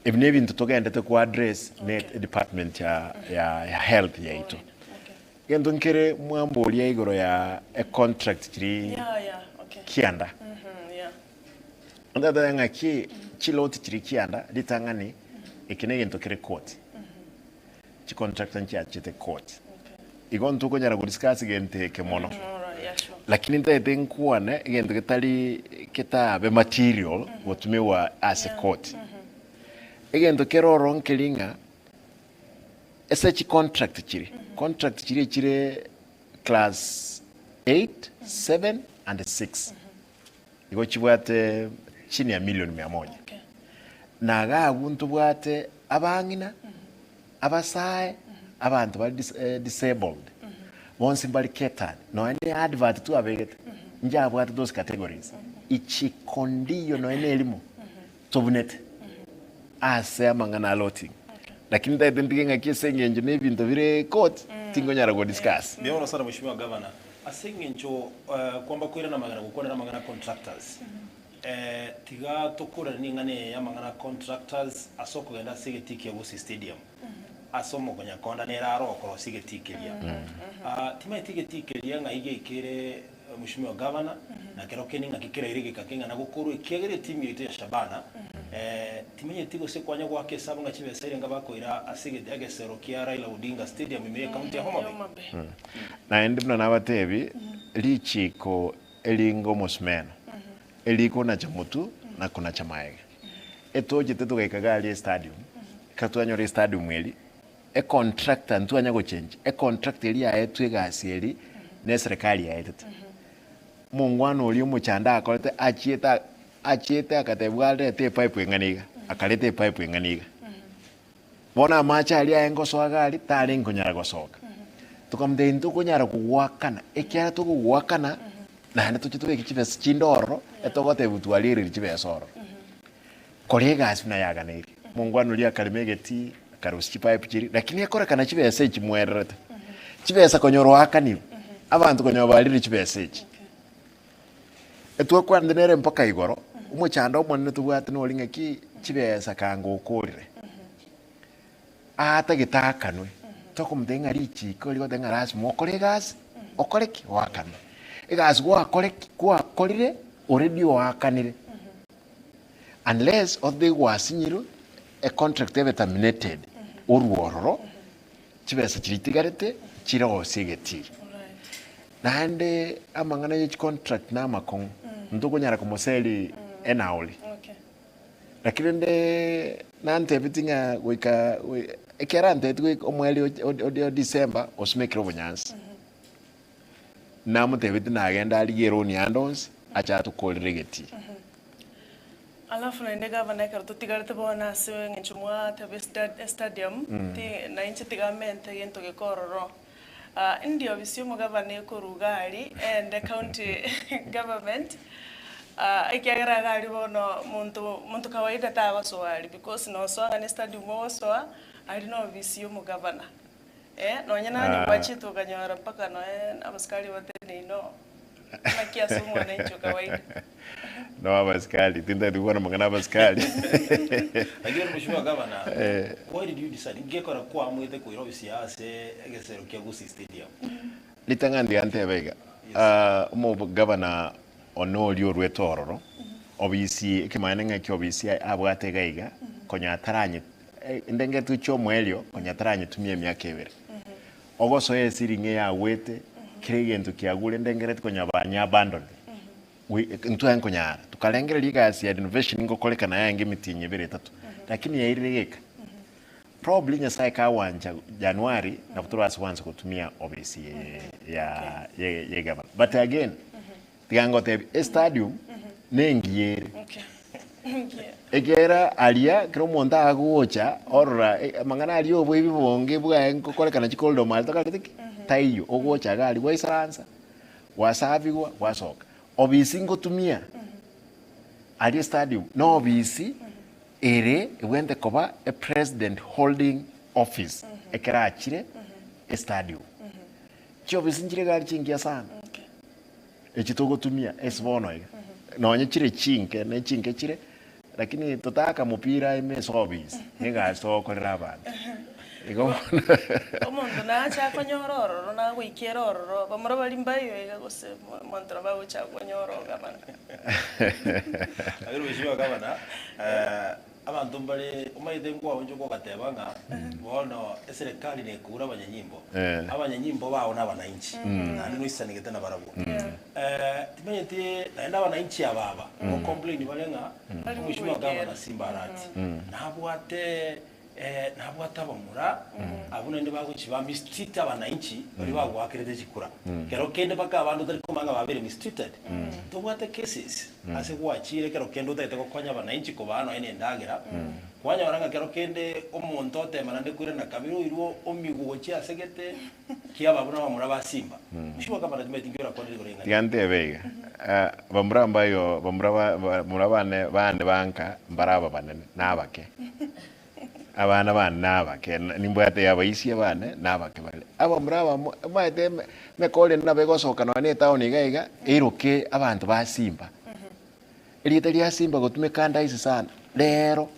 Ebi nebinto togendete ko address ne department ya ya health yaito. Egento nkere mwamboria igoro ya econtract chiri kianda. Ntatebe ng'aki chiloti chiri kianda ritang'ani eke negento kere court. Chicontractor nchiachete court. Igo ntokonyara go discuss gento eke mono. Lakini ntagete nkwane egento getari ketabe material gotumiwa ase court. Egento kere ororo nkeri ng'a ase chicontract chiri, contract chiria chire class eight, seven and six. Igo chibwate chini ya milioni mia moja. Na iga abwo ntobwate abang'ina, abasae, abanto bare disabled, bonsi mbare catered. Nonya ne advert twabegete, njabwate those categories. Ichiko ndiyo nonya ne erimo tobunete ase amang'ana a looting. Lakini ntagete ntige ng'aki ase eng'encho na ebinto bire court, tingonyara go discuss. Mbuya mono sana Mheshimiwa Governor. Ase eng'encho kwamba koirana amagena gokwanera amang'ana a contractors, tiga tokoreranie eng'ana eye y'amang'ana a contractors ase okogenda ase egetii kia Gusii Stadium, ase omokonyakonda nere aro okorosia egetii keria. Timanyeti egetii keria ng'ai giaikire Mheshimiwa Governor, na kero kende ng'aki keraire egeka keng'ana gokorwa ekiagera etimu yaito ya Shabana timanyeti gose kwanya goaka esabu ng'a chibesa erenga bakoira ase egesero kia Raila Odinga Stadium ime ye county ya Homa Bay. Naende buna nabatebi, richiiko eringa omosumeno, erikonacha motwe, na konacha maega. Etochete togaika iga aria estadium, ekero twanyora estadium eria, econtractor ntwanya gochengi, econtractor eria yaetwe egasi eria, na eserekari yaetete. Omongwana oria omochando akorete achiete a achiete akatebiwa arete epipe eng'ana iga, akareta epipe eng'ana iga. Bono amache aria aye ngosoa iga aria, tarenge konyara gosoka. Tokamotebia ntokonyara kogoakana, ekiagera tokogoakana, naende toche tobeke chibesa chinde ororo, etogotebiwa twariereire chibesa ororo. Kora egasi buna yaganeirie. Omongwana oria akarema egetii, akarusia chipipe chiria, lakini ekorekana chibesa echi mwererete, chibesa konyora oakanirwe, abanto konyora barire chibesa echi. Etwakwanete nere mpaka igoro, omochando omonene tobwate nori ng'aki chibesa kanga okorire, aatagete aakanwe, tokomotebia ng'a richiko rigoteba ng'a lasima okore egasi, okore ki? Oakanwe. Egasi gwakore ki? Gwakorire already oakanire, unless otebe gwasinyirwe, econtract ebe terminated, orwe ororo, chibesa chiria chitigarete chire gose egetii. Naende amang'ana ye chicontract na amakong'u, ntokonyara komoseri enauri. Lakini rende nantebeti ng'a goika ekero antebeti goika omweri o December osumekire obonyansi. Namotebeti nagende arigie eroni ande onsi ache atokorere egetii. Alafu naende gavana ekero totigarete bono ase eng'encho mwateba estadium, ti nainche tiga mente egento geke ororo. Ndi ofisi y'omogavana ekorwa iga aria, ende county government, ekiagera iga aria bono monto monto kawaida tagosoa aria because nosoa ng'a ne stadium ogosoa, aria na ofisi y'omogavana. Nonye nanye gwachete okanyora mpaka noe abasikari bateneine oo, naki ase omwananchi o kawaida. No abasikari, tintageti gokwana amang'ana a abasikari. Lakini mheshimiwa gavana, why did you decide ngekora kwamwete koira ofisi yao ase egesero kia Gusii Stadium? Ritang'ani tiga ntebe iga, omogavana one oria orwete ororo, obisi ekemanyererio ng'a eki obisi abwate iga iga, konya ataranye ndengetwe chi'omoerio konya taranyetumia emiaka ebere. Ogosoa esiri ng'a eyagwete, kera egento kiagure ndengereti konya banye abandoned. Intwe nkonyara tokarengereria egasi ya renovation ngokorekana yaenge emitienyi ebere etato, lakini yairire geka. Probably Nyasaye kagwancha January nabo torase gwansa gotumia obisi ya ye gavana. But again, tiga ngotebie, estadium nengiya ere. Ekiagera aria kera omonto agocha orora amang'ana aria oboibi bonge bwaye ngokorekana chicorridor mare tokarete ki? Taiyo, ogocha iga aria gwaisaransa, gwasabigwa, gwasoka. Obisi ngotumia aria estadium na obisi ere ebwenerete koba epresident holding office ekero achire estadium. Chiobisi nchire iga aria chingiya sana. Echi togotumia ase bono iga, nonye chire chinke ne chinke chire, lakini totaka mopira ime ase obisi, negasi togokorera abanto. Igo bono Omonto nache akonyora ororo nagoikera ororo, bamura baria mbaiyo iga gose omonto nabo agocha akonyora ogabana. Lakini mheshimiwa gavana, Abanto mbare omanyete nkwaonchoka ogateba ng'a bono eserekari nekura abanyanyimbo, abanyanyimbo bao na abanainchi, naende noisanegete nabarabwo. Timanyeti naende abanainchi aba aba gocomplain bare ng'a omheshimiwa gavana Simba Arati nabwate nabwate abamura abwo naende bagochi ba mistreat abanainchi baria bagoakerete chikura. Kero kende mpaka abande otari komanya ng'a babeire mistreated. Tobwate cases. Ase gwachire ekero kende otagete gokonya abanainchi kobaa nonya na endagera, kwanyora ng'a kero kende omonto otema naende koirana kabere oirwe omigwe gochia ase gete kiaba buna abamura ba simba. Mheshimiwa Gavana timanyeti inki orakwane rigoro ring'ana Tiga eri. ntebe iga, bamura mbayo bamura ba bamura bane bane banka mbare ababanene na abake. Abana bane nabake, nimbwate abaisia bane nabake bare. Abamura aba omanyete emekora ende nabo egosoka nonya na etown iga iga, eiroke abanto ba Simba. Erieta ria Simba gotumeka ande aise sana, rero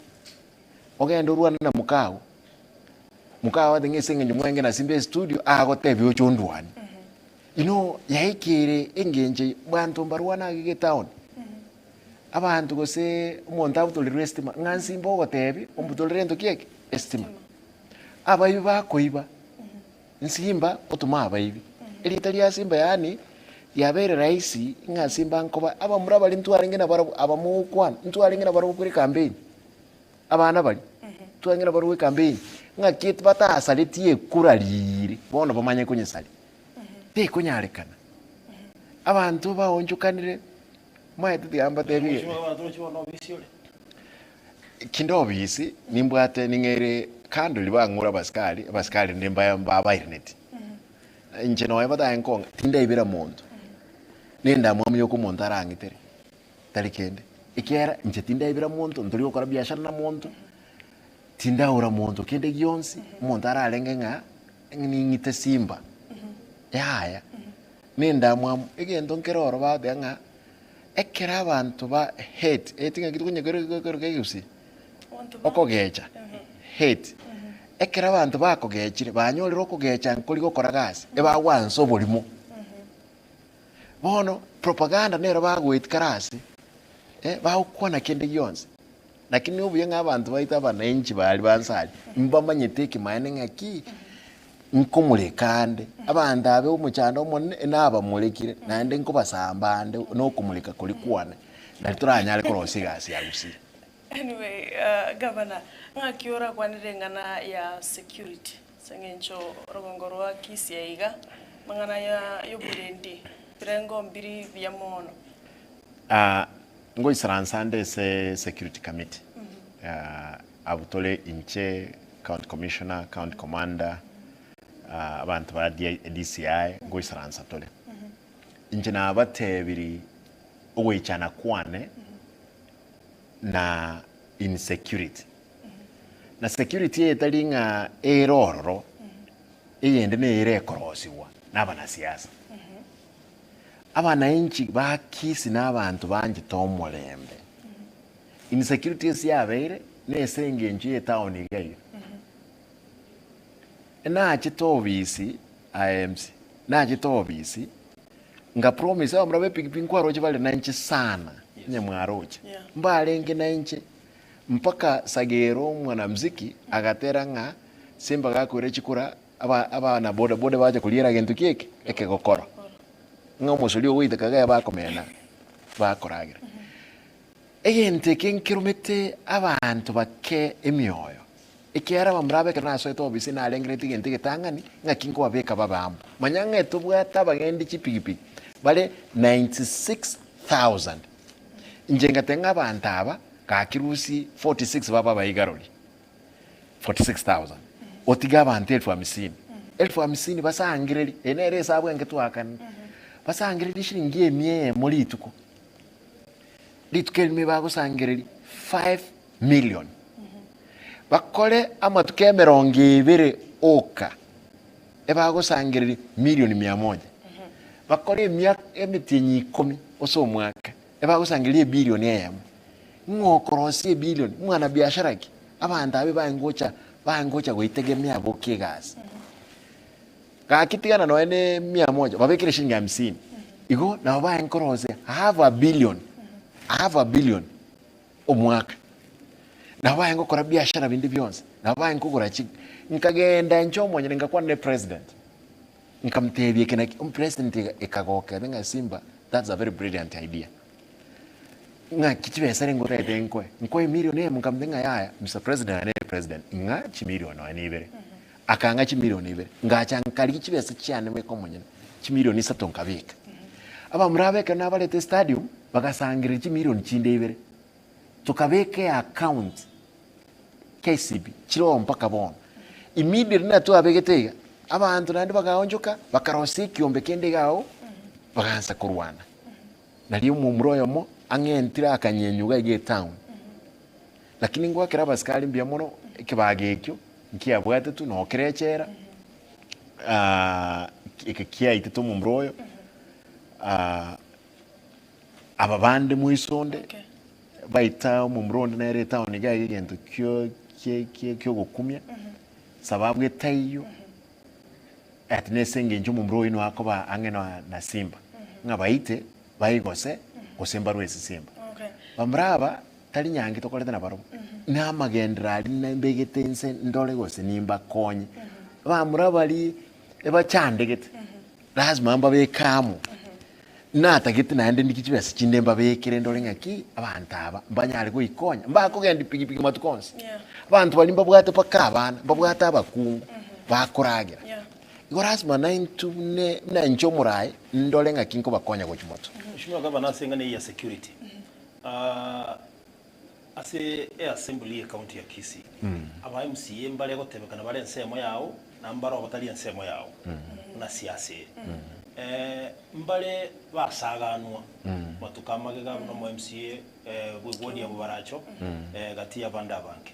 ogende orwane na mokao, mokao agote ng'a ase eng'encho mwenge na Simba estudio, agotebie oche ondwanie. You know yaikire engencho abanto mbarwane age getown. Abanto gose omonto abutorerwe estima, ng'a nsimba ogotebi ombutorere ento ki eke? Estima. Abaibi bakoiba, nsimba otoma abaibi. Erieta ria simba yaani. Yabeire rahisi ng'a Simba nkoba abamura baria ntwarenge nabarabwo aba mogokwana, ntwarenge nabarabwo kore ekampeni, abana baria, ntwarenge nabarabwo ekampeni, ng'aki batasaretie ekura riiri, bono bamanye konyesaria. Tekonyarekana. Abanto baonchokanire, maete tiga mbatebie Mheshimiwa Gavana torochi bono obisi ore? Kinde obisi, nimbwate ning'eire kando riria bang'ura abasikari, abasikari rende mba mbabairneti. Inche nonya batae nkong'a, tindaibera monto, na endamwamu yoka omonto arang'itere, tari kende. Ekiagera inche tindaibera monto, ntori gokora biashara na monto, tindaura monto kende gionsi, omonto ararenge ng'a ning'ite simba, yaya. Na endamwamu, egento nkere oro bagoteba ng'a, ekero abanto ba hate, hate ng'aki tokonya kere kere kegusii? Okogecha, hate. Ekero abanto bakogechire, banyorire okogecha nkori gokora gasi, ebagwansa oborimo. Bono propaganda nero bagoetia kare ase, bagokwana kende gionsi. Lakini obuya ng'a abanto baito abananchi baria ba nse aria, mbamanyete ekemanene ng'aki, nkomoreka ande, abanto abe omochando omonene nabamorekire, naende nkobasamba ande na okomoreka koria kwane, nari toranyare korosia egasi ya gusii. Anyway, gavana, ng'aki orakwanere eng'ana ya security ase eng'encho orogongo rwa Kisii iga, amang'ana ya yoborendi, ebirengo mbiri buya mono. Ngoisaransa ande ase security committee, abwo tore inche, county commissioner, county commander, abanto ba DCI, ngoisaransa tore. Inche nabatebirie ogoichana kwane na insecurity. Na security eye tari ng'a ere ororo, eyende nere ekorosigwa na abanasiasa. Abananchi ba Kisii na abanto banchete omorembe. Insecurity ase yabeire nese engencho ye etown iga iga. Nachete obisi aye MC, nachete obisi Nga promise abamura be pikipiki nkwaroche bare nainche sana onye mwaroche. Yeah. Mbarenge nainche mpaka Sagero mwanamziki agatera ng'a Simba gakoira chikura aba abana boda boda bacha koriera gento ki eke ekegokoro. Ng'a omosori ogoiteka iga bakomena bakoragera. Egento eke nkeromete abanto bake emioyo, ekiagera abamura aba ekero nasoete obisi narengereretie egento egetang'ani, ng'aki nkobabeka babe amo. Manya ng'a tobwate abagendi chipigipigi bare 96,000. Inche ngateba ng'a abanto aba gaki rusie 46 babe abaigarori, 46,000, otige abanto elfu hamsini. Elfu hamsini basangererie, eye nere esabu enke twaakania, basangererie shilingi emia eyemo rituko. Rituko erimo bagosangereria 5 million, bakore amatuko emerongo ebere oka, ebagosangereria milioni mia moja. Bakore emiaka emetienyi ikomi ase omwaka, ebagosangereria ebilioni eyemo. Ng'o okorosia ebilioni? Mwanabiashara ki? Abanto abwo baengocha baengocha goitegemea aboka egasi. Gaki tigana nonya ne mia moja, babekere shilingi hamsini. Igo nabo baye nkorosia half a billion, half a billion omwaka. Nabo baye ngokora biashara binde bionsi, nabo baye nkogora chi, nkagenda inche omonyene ngakwana ne president, nkamotebia eke naki, omopresident ekagoka ere ng'a Simba that's a very brilliant idea. Ng'aki chibesa renge otagete nkoe? Nkoe emilion eyemo nkamotebia ng'a yaya Mister President aye nere president, ng'a chimilion nonya na ibere. Akang'a chimilion ibere, ngacha nkarigia chibesa chiane bweka omonyene, chimilion isato nkabeka. Abamura aba ekero nabarete estadium, bagasangereria chimilion chinde ibere, tokabeka eaccount KCB, chire oo mpaka bono. Immediately na twabegete iga, abanto naende bagaonchoka, bakarosia ekiombe kende iga agwo, bagaansa korwana. Nario omomura oyomo ang'entire akanyenywa iga iga etown. Lakini ngoakera abasikari mbuya mono, ekebago ekio nkiabwatetwe noo kere echela, eke kiaitete omomura oyo, aba bande moiso onde, Okay. baita omomura onde nere etown iga iga egento kio kie kie kiogokumia, sababu etaiyo, ati nese eng'encho omomura oyio nigo akoba ang'e na na simba, ng'a baite baigose gose mbarwe ase simba. Okay. Bamura aba. Tari nyangi tokorete nabarobwo, na amagenderero aria nembegete inse ndore gose nimbakonye. Bamura baria ebachandegete, lazima mbabeke amo. Natagete naende ndike chibesa chinde mbabekere ndore ng'aki abanto aba mbanyare goikonya, mbakogendia pikipiki matuko onsi. Yeah. Abanto baria mbabwate mpaka abana, mbabwate abakungu, bakoragera. Yeah. Igo lasima naintwe bune buna inche omoraai, ndore ng'aki nkobakonya gochia motwe. Mheshimiwa Gavana ase eng'ana eye ya security, ase eassembly ye county ya Kisii, aba MCA mbare gotebekana bare ensemo yao na mbare obatari ensemo yao buna siasa ere. Mbare basaganwa matuko amagega buna omo MCA bw'eward ya Bobaracho gati y'abande abange.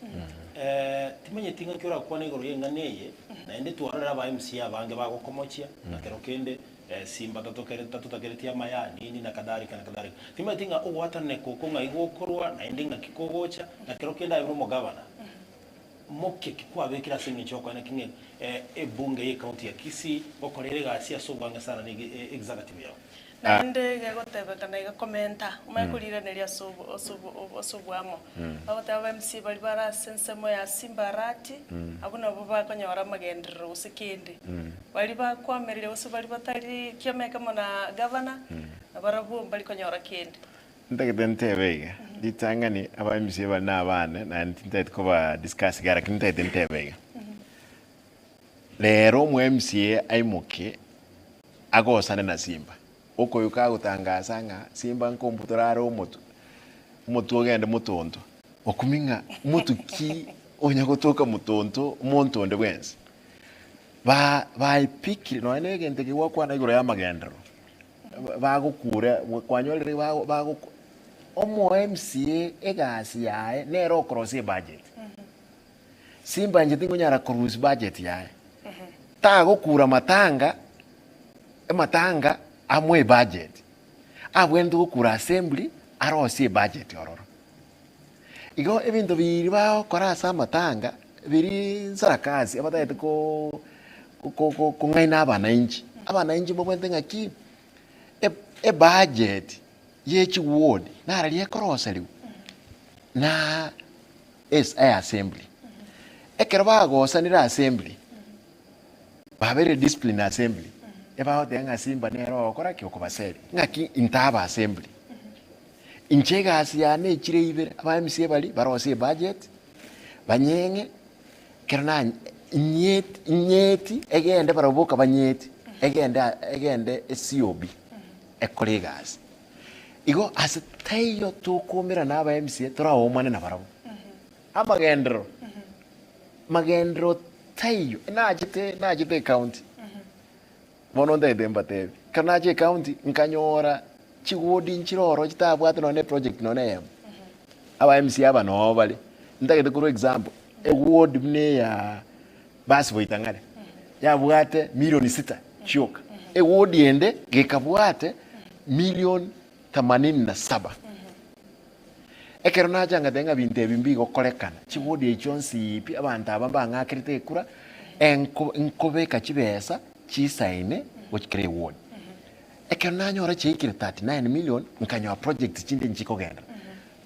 Timanyeti ng'aki orakwane igoro y'eng'ana eye, naende twarorire aba MCA abange bagokomochia na kero kende Simba tatotakereti amaya, nini na kadhalika na kadhalika. Timanyeti ng'a ogwatananeka oko ng'ai gokorwa, naende ng'aki kogocha, na kero kende aye buna omogavana, moke ki kwabekire ase eng'encho yokoena ki ng'a ebunge ye county ya Kisii gokora ere egasi ase obwange sana na executive yao. Naende gegotebekana iga komenta, omanye koriraneria ase obo ase obo ase oboamo. Bagoteba aba MCA baria bare ase ensemo ya Simba Arati, abwo nabwo bakonyora amagenderero gose kende. Baria bakoamereria gose baria batari kiama ekemo na gavana, nabarabwo mbari konyora kende. Ntagete ntebe iga, ritang'ani aba MCA bari na abane naende tintagete koba discuss iga lakini ntagete ntebe iga. Rero omo MCA aimoke agosane na Simba, okoyio kagotangasa ng'a Simba nkombutora are omotwe, omotwe ogende motonto, okumia ng'a motwe ki onya gotoka motonto omonto onde bwensi. Ba baepikire nonya na egento eke gwakwana igoro ya amagenderero, bagokura kwanyorire bago bagoku omo MCA egasi yaye nere okorosia ebudget. Simba inche tingonyara korusia budget yaye, tagokura matanga, ematanga amoe ebudget, abwenerete gokura assembly arosie ebudget ororo. Igo ebinto biiri bagokora ase amatanga, birii sarakasi abatagete koo ko- ko- kong'aina abananchi. Abananchi mbabwenerete ng'aki, ebudget ye chiward nararia ekoroserigwa na ase eassembly. Ekero bagosanire assembly, babeire discipline assembly, ebagoteba ng'a simba nere ogokora ki? Okobaseria. Ng'aki intaba assembly. Inche egasi yane echire ibere, aba MCA baria barosie ebudget, banyeng'e, ekero na nyeti nyeti egende barabwo boka banyeti, egende aa egende eCOB ekore egasi. Igo ase taiyo tokoumera na aba MCA toraomane nabarabwo. Amagenderero, magenderero taiyo, nachete nachete ecounty. Bono ntagete mbatebi, ekero nacha ecounty nkanyora chigodi nchire ororo chitabwate nonye na eproject nonye na eyemo. Aba MCA aba noo bare, ntagete korwa example, eward buna eya basi Boitang'are, yabwate milioni sita chioka, eward ende gekabwate milioni themanini na saba. Ekero nacha ngateba ng'a binto ebi mbigokorekana, chigodi echi chionsi pi, abanto aba mbang'akerete ekura, enko nkobeka chibesa chisaine gochia kera eward. Ekero nanyora chiaikire 39 million, nkanyora projects chinde nchikogenderera,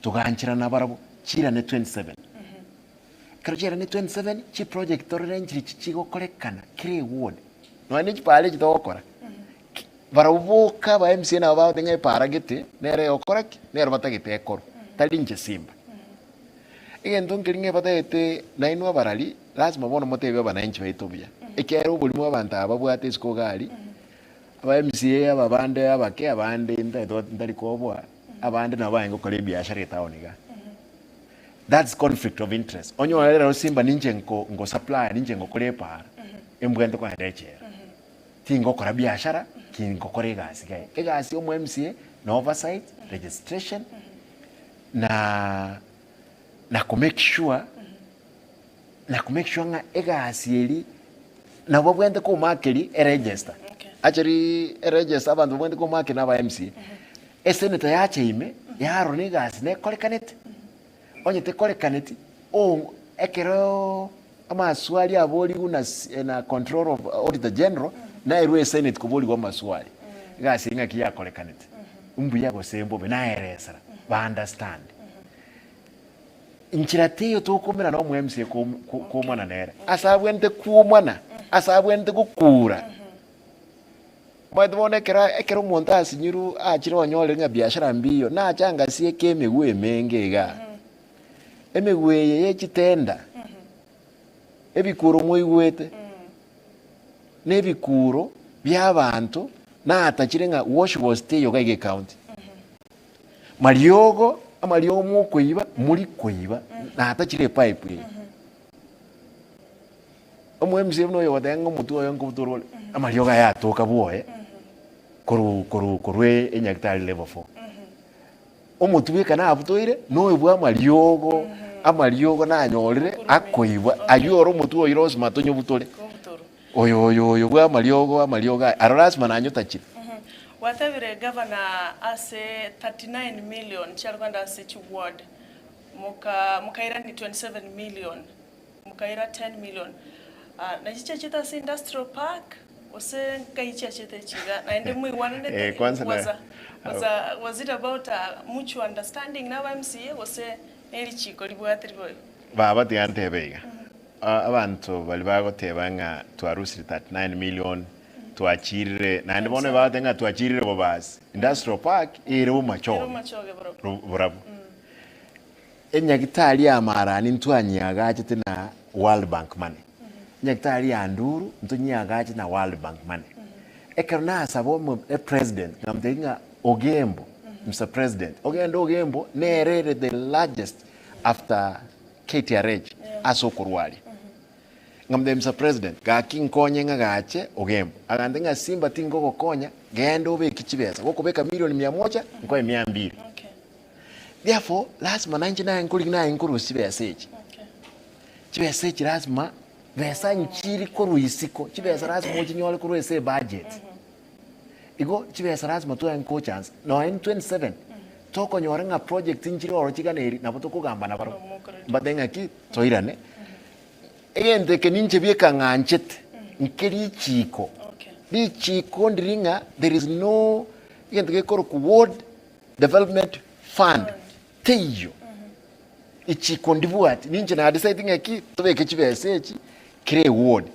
togancherana barabwo, chirane 27. Ekero chiarane 27, chiproject torore nchiri chigokorekana kera eward, nonya na echipara echi togokora, Barabwo boka aba MCA nabo bagoteba ng'a epaara gete nere egokora ki? Nero batagete ekorwe, tari inche Simba. Egento nkeri ng'a batagete nainwe abarari, lazima bono motebie abananchi baito buya, ekiagera oborimo abanto aba babwate isiko iga aria, aba MCA aba bande abake abande ntagete got ntari koboa, abande nabo barenge gokora ebiashara etown igaa. That's conflict of interest. Onyore rero Simba ninche nko nko supplier ninche ngokora epaara, embwente kogenda echela. Tingokora biashara, tingokora egasi gaye. Egasi ya omo MCA na oversight, registration, na na ko make sure, na ko make sure ng'a egasi eria nabo babwenerete komakeria eregister. Okay. Actually eregister abanto babwenerete komakeria na aba MCA. Esenator yacha ime, yarora egasi nekorekanete, onye tekorekaneti, ong ekeroo Amaswali aborigwe na na controller of auditor general naerwe esenate koborigwa amaswali egasi eye ng'aki yakorekanete mbuya gose mbobe naeresera ba understand. Nchera teiyo tokomerana omo MCA komana nere ase abwenerete kwomana ase abwenerete gokura. Omanyete bono ekero ekero omonto asinyirwe achire onyore ng'a biashara mbiyo, nache angasieke emegwe emenge igaa. Emegwe eye ye chitenda, ebikuro mwaigwete, na ebikuro bia abanto natachire ng'a wash was teiyo iga iga ecounty. Mariogo, amariogo mokoiba, mori koiba, natachire epipe eye. Omo MCA buna oyo ogoteba ng'a omotwe oye nkobutorwa ore, amariogo aya atoka bwoye, korwa korwa korwa enyagitari level four. Omotwe bweka nabutoire, na oyo bwa amariogo, amariogo nanyorire akoibwa, aywo ore omotwe oywo lasima tonyobutore. Oyo oyo oyo bwa amariogo amariogo aya, aro lasima nanyotachire. Gwatebire gavana ase 39 million chiare kogenda ase chiward, moka mokairani 27 million. Mokaira 10 million. Ah, nachi chiachete ase industrial park gose nkai chiachete echi iga naende moigwananete Eh, kwanza na- was a, was a, was it about a mutual understanding na aba MCA gose ne richiko ribwate riboigo? Baba tiga ntebe iga, Ah, abanto baria bagoteba ng'a twarusire 39 million, twachirire, naende bono ebagoteba ng'a twachirire bobasi, industrial park ere Ere bomachoge, omachoge borobwo. ro- borabwo. Enyagitari ya Marani ntwanyiagachete na World Bank money. Enyagitari ya Nduru ntonyiagachete na World Bank money. Ekero nasaba omo epresident nkamotebia ng'a Ogembo, Mister President, ogende Ogembo nere ere the largest after KTRH ase okorwaria. Nkamotebia Mister President, gaki nkonye ng'agache Ogembo. Agantebia ng'a Simba tingogokonya, genda obeke chibesa, gokobeka milioni mia moja, nkoe mia mbili. Therefore, lasima nainche naye nkorigia naye nkorusia chibesa echi. Chibesa echi lasima, besa nchiri korwa isiko, chibesa lasima ochinyore korwa ase ebudget. Igo chibesa lasima twaye nkochance, nonya in 27, tokonyora ng'a project nchire ororo chigana eri, nabo tokogamba nabarobwo. Mbatebie ng'aki, toirane, egento eke ninche bieka ng'anchete, nke richiko, richiko ndiri ng'a there is no egento gekorokwa ward Development Fund teiyo, ichiko ndibwati, ninche na decide ng'aki tobeke chibesa echi kera eward,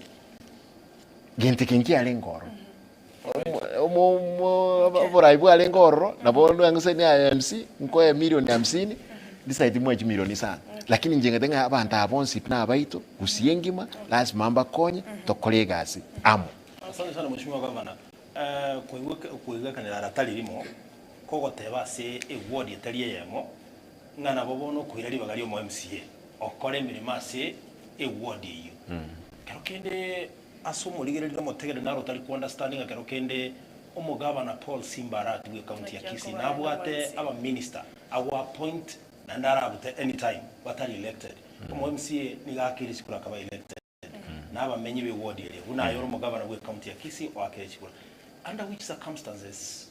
gento eke nkiarenge ororo. Omo- omo- Oborai bwarenge ororo, nabo nang'use ni aye MC, nkoe milioni hamsini, decide moe chimilioni isano. Lakini inche ng'ete ng'a abanto aba bonsi pi nabaito, gusii engima, lasima mbakonye, tokore egasi amo. Asante sana Mheshimiwa Gavana. Koigwekanera ara tari rimo, kogoteba ase eward etari eyemo, ng'a nabo bono okoira ribaga ria omo MCA okore emeremo ase eward eyio. Kero kende ase omorigereria na omotegereri naro otari ko understand ng'a kero kende omogavana Paul Simba Arati bwe county ya Kisii nabwate abaminister ago appoint naende arabute anytime batari elected. Omo MCA nigo akeire chikura akaba elected. na abamenyi b'eward eria, buna aye ore omogavana bw'ecounty ya Kisii oakere chikura. Under which circumstances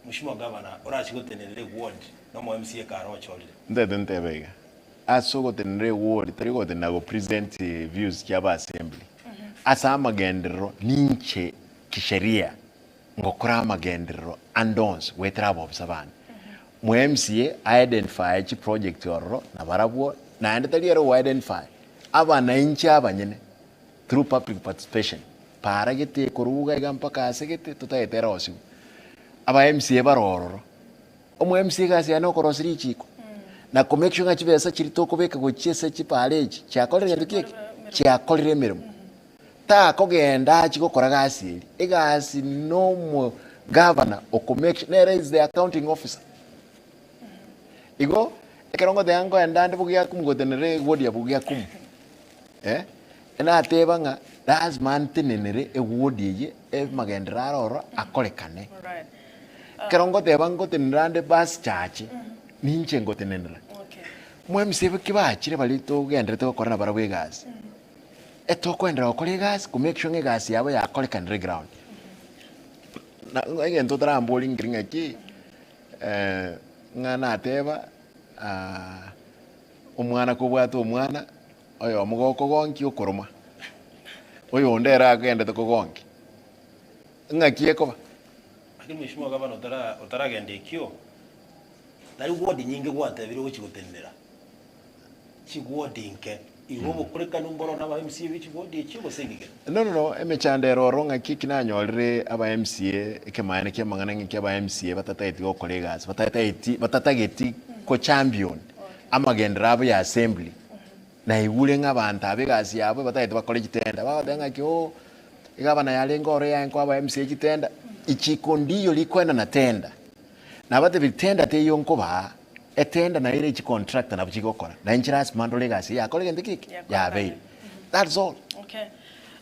Mheshimiwa Gavana orachie gotenenera eward na omo MCA kare ochorire? Ntete ntebe iga, ase ogotenenera eward tari gotenena go present views chiabo assembly, ase amagenderero ninche kisheria ngokora amagenderero ande onsi goetera abobisa bane. Mo MCA a identify chiproject ororo nabarabwo naende tari ere ogo identify, abanainchi abanyene through public participation para gete koruga iga mpaka ase gete totagete erosiwe. Aba MCA bare ororo, omo MCA egasi yaye nokorosia richiko na ko make sure ng'a chibesa chiria tokobeka gochia ase chipara echi chiakorire gento ki eke? Chiakorire emeremo. Takogenda achie gokora gasi eria, egasi nomo gavana oko make sure, nere is the accounting officer. Igo, ekero ngoteba nkoenda ande bogiakumu gotenenera eward ya bogiakumu, eh, nateba ng'a lazima ntenenere eward eye amagenderero aro ororo akorekane. Alright. Ekero ngoteba ngotenenera ande bus chache, ninche ngotenenera. Okay. Mo MCA ki bachire baria togenderete gokora nabarabwo egasi, etokoenderera gokora egasi ko make sure ng'a egasi yabo yakorekanire ground. Na egento otaramborie nkeri ng'aki, ng'a nateba omwana kobwate omwana, oyomo gokogonkia okoroma, oyonde ere agendete kogonkia, ng'aki ekoba? Lakini mheshimiwa gavana otara otaragenda ekio, tari ward nyinge gwatebire ogochi gotenenera, chiward inke. Igo obokorekanu mboro na aba MCA be chiwodi echio gose ng'igere? No no no, emechando ere ororo ng'aki eki nanyorire aba MCA ekemaene kia amang'ana ng'aki aba MCA batatageti gokora egasi, batatageti batatageti ko champion amagenderero abo ya assembly. Naigure ng'a abanto aba egasi yabo batagete bakore chitenda, bagoteba ng'aki ooh, egavana yarenge oro yaye nkoa aba MCA chitenda, ichiko ndiyo rikoenana tenda. Nabatebirie tenda teiyo nkobaa, etenda naye ere chicontractor nabo chigokora, na inche lasima ndore egasi eye yakora egento ki eke? Yabeire. That's all. Okay.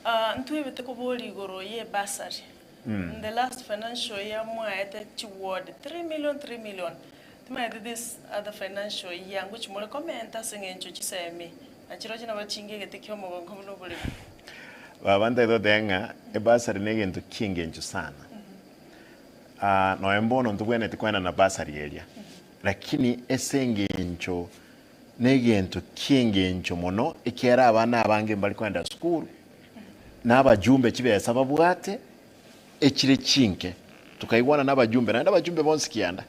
Ah, ntwebete koboria igoro ye bursary. In the last financial year mwaete chiward 3 million, 3 million. Timaeti this other financial year ngochi more komenta ase eng'encho chisemi na chirochio nabo chinga egete kia omogongo buna oboremo. Baba ntagete goteba ng'a ebursary na egento kia engencho sana. Ah, nonya mbono ntobwenereti koenana bursary eria, lakini ase engencho na egento kia engencho mono ekiagera abana abange mbari koenda sukuru, na abajumbe chibesa babwate echire chinke, tokaigwana na abajumbe naende abajumbe bonsi kianda,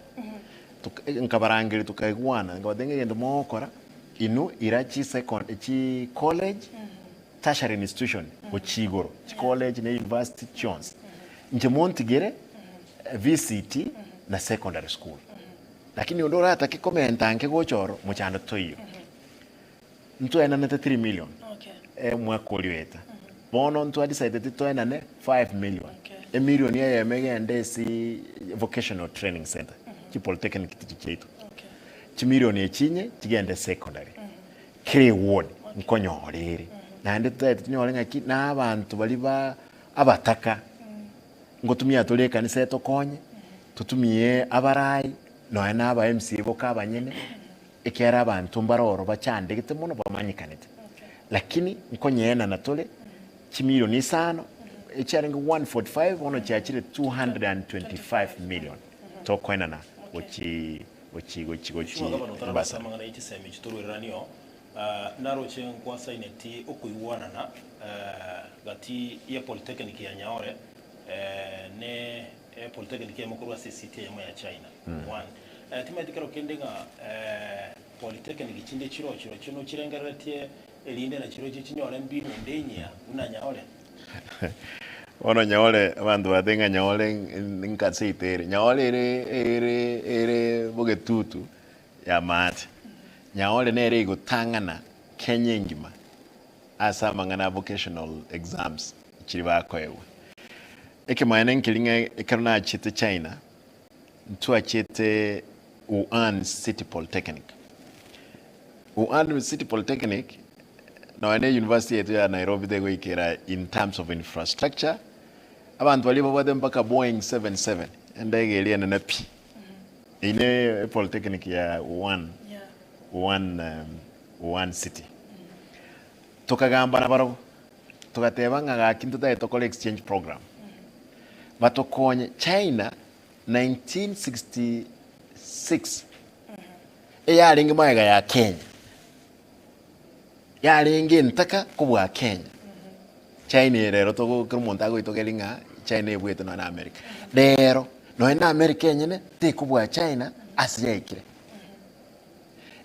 tok nkabarangeria tokaigwana, nkabatebia ng'a egento mogokora, inwe ira chisecond chi college, tertiary institution gochia igoro, chicollege na university chionsi, inche montigere VCT na secondary school. Lakini onde oratake komenta nke gocha oro, mochando toiyo. Ntwaenanete 3 million omwaka oria oeta. Bono ntwa decideti toenane 5 million. Emilion eyemo egende ase vocational training center, chipolytechnic tichi chiaito. Chimilion echi inye chigende secondary. Kera eward nkonyora ere. Naende totagete tonyore ng'aki na abanto baria ba abataka ngotumia tore ekanisa etokonye, totumie abarai, nonya na aba MCA boka abanyene. Ekiagera abanto mbare oro bachandegete mono bamanyekanete, lakini nkonyeenana tore chimilioni isano, echiarenge 145 bono chiachire 225 million tokoenana gochi gochi gochi gochi Joshua gavana otarabasa Mombasa. amang'ana ye chisemi echi torwereranio, naroche nkwasaineti okoigwanana gati ye polytechnic ya Nyaore ne polytechnic eyemo korwa ase esiti eyemo ya China. One. Timanyeti kero kende ng'a polytechnic chinde chiroo chirochio nochirengereretie erinde nachirochio chinyore mbinu ende enyia buna Nyaore? Bono Nyaore, abanto batebe ng'a Nyaore nka seito ere. Nyaore ere ere ere bogetutu ya maate. Nyaore nere egotang'ana Kenya engima ase amang'ana a vocational exams chiria bakoegwa. Ekemanyererio nkeri ng'a ekero nachete China, Ntwachete Wuhan City Polytechnic. Wuhan City Polytechnic nonya ne university yaito ya Nairobi tegoikera in terms of infrastructure, abanto baria babwate mpaka Boeing 77 endege eria enene pi. Eyio ne polytechnic ya Wuhan, Wuhan, Wuhan City. Tokagamba nabarobwo, togateba ng'a gaki ntotagete tokore exchange program, batokonye China 1966 eyarenge magega ya Kenya, yarenge entaka kobua Kenya. China eye rero togo kera omonto agoitogeria ng'a China ebuete nonya na America. Rero nonya na America enyene tekobua China ase yaikire.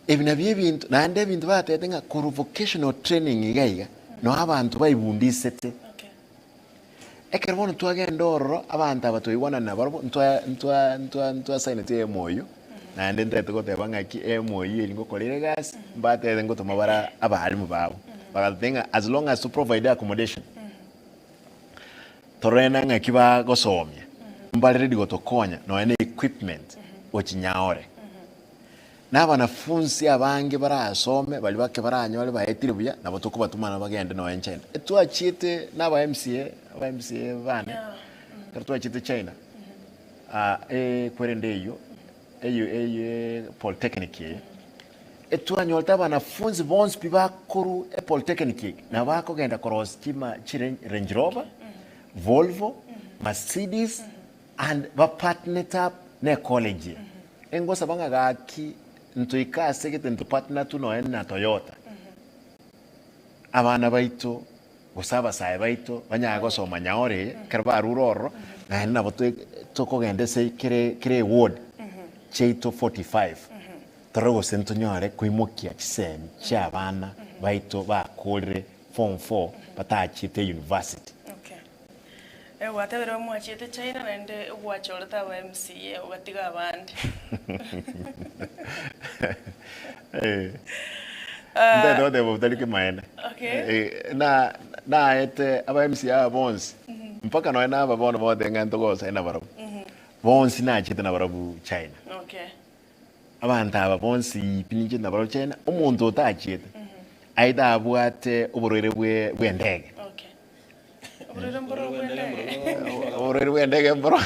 Ebi nabio ebinto naende ebinto batebete ng'a korwa vocational training iga iga, noo abanto baibundisete. Ekero bono twagenda ororo, abanto aba twaigwanana nabarobwo, ntwa ntwa ntwa ntwasaineti MOU, naende ntagete goteba ng'aki MOU eri ngokorera egasi, mbatebete ngotoma bare abalimu babo. Bagatotebia ng'a as long as to provide accommodation, torore na ng'aki bagosomia, mbare ready gotokonya nonya na equipment gochi nyaore. Na abanafunsi abange barasome, baria bake baranyore baetire buya, nabo tokobatomana bagende nonya China. Etwachiete na aba MCA, aba MCA bane, ekero twachiete China, ah, ekwerende eyio, eyio eyio polytechnic eye, etwanyorete abanafunsi bonsi pi bakorwa epolytechnic eye, nabo bakogenda korosia chima chire Range Rover, Volvo, Mercedes, And bapartnete up ne college eye. Engosaba ng'a gaki ntoike ase gete ntopartner tu nonya na Toyota. Abana baito gose abasae baito banyare gosoma nyaore eye ekero barure ororo naende nabo tokogenda ase kere kere eward chiaito 45 torore gose ntonyore koimokia chisemi chia abana. baito bakorire form 4 batachiete university. Okay. Eh, gwatebire mwachiete China naende gwachorete aba MCA ogatiga abande. Eh. Ntaete goteba obotari kimaene. Okay. Eh, na naete aba MCA aba bonsi mpaka nonya na aba bono bote ng'a ntogosaina nabarabwo bonsi nachete nabarabwo China. Okay. Abanto aba bonsi pi ninchete nabarabwo China, omonto otachiete aye tabwate oborwaire bwe bw'endege. Okay. Oborwaire mboro bw'endege. Oborwaire bw'endege mboro.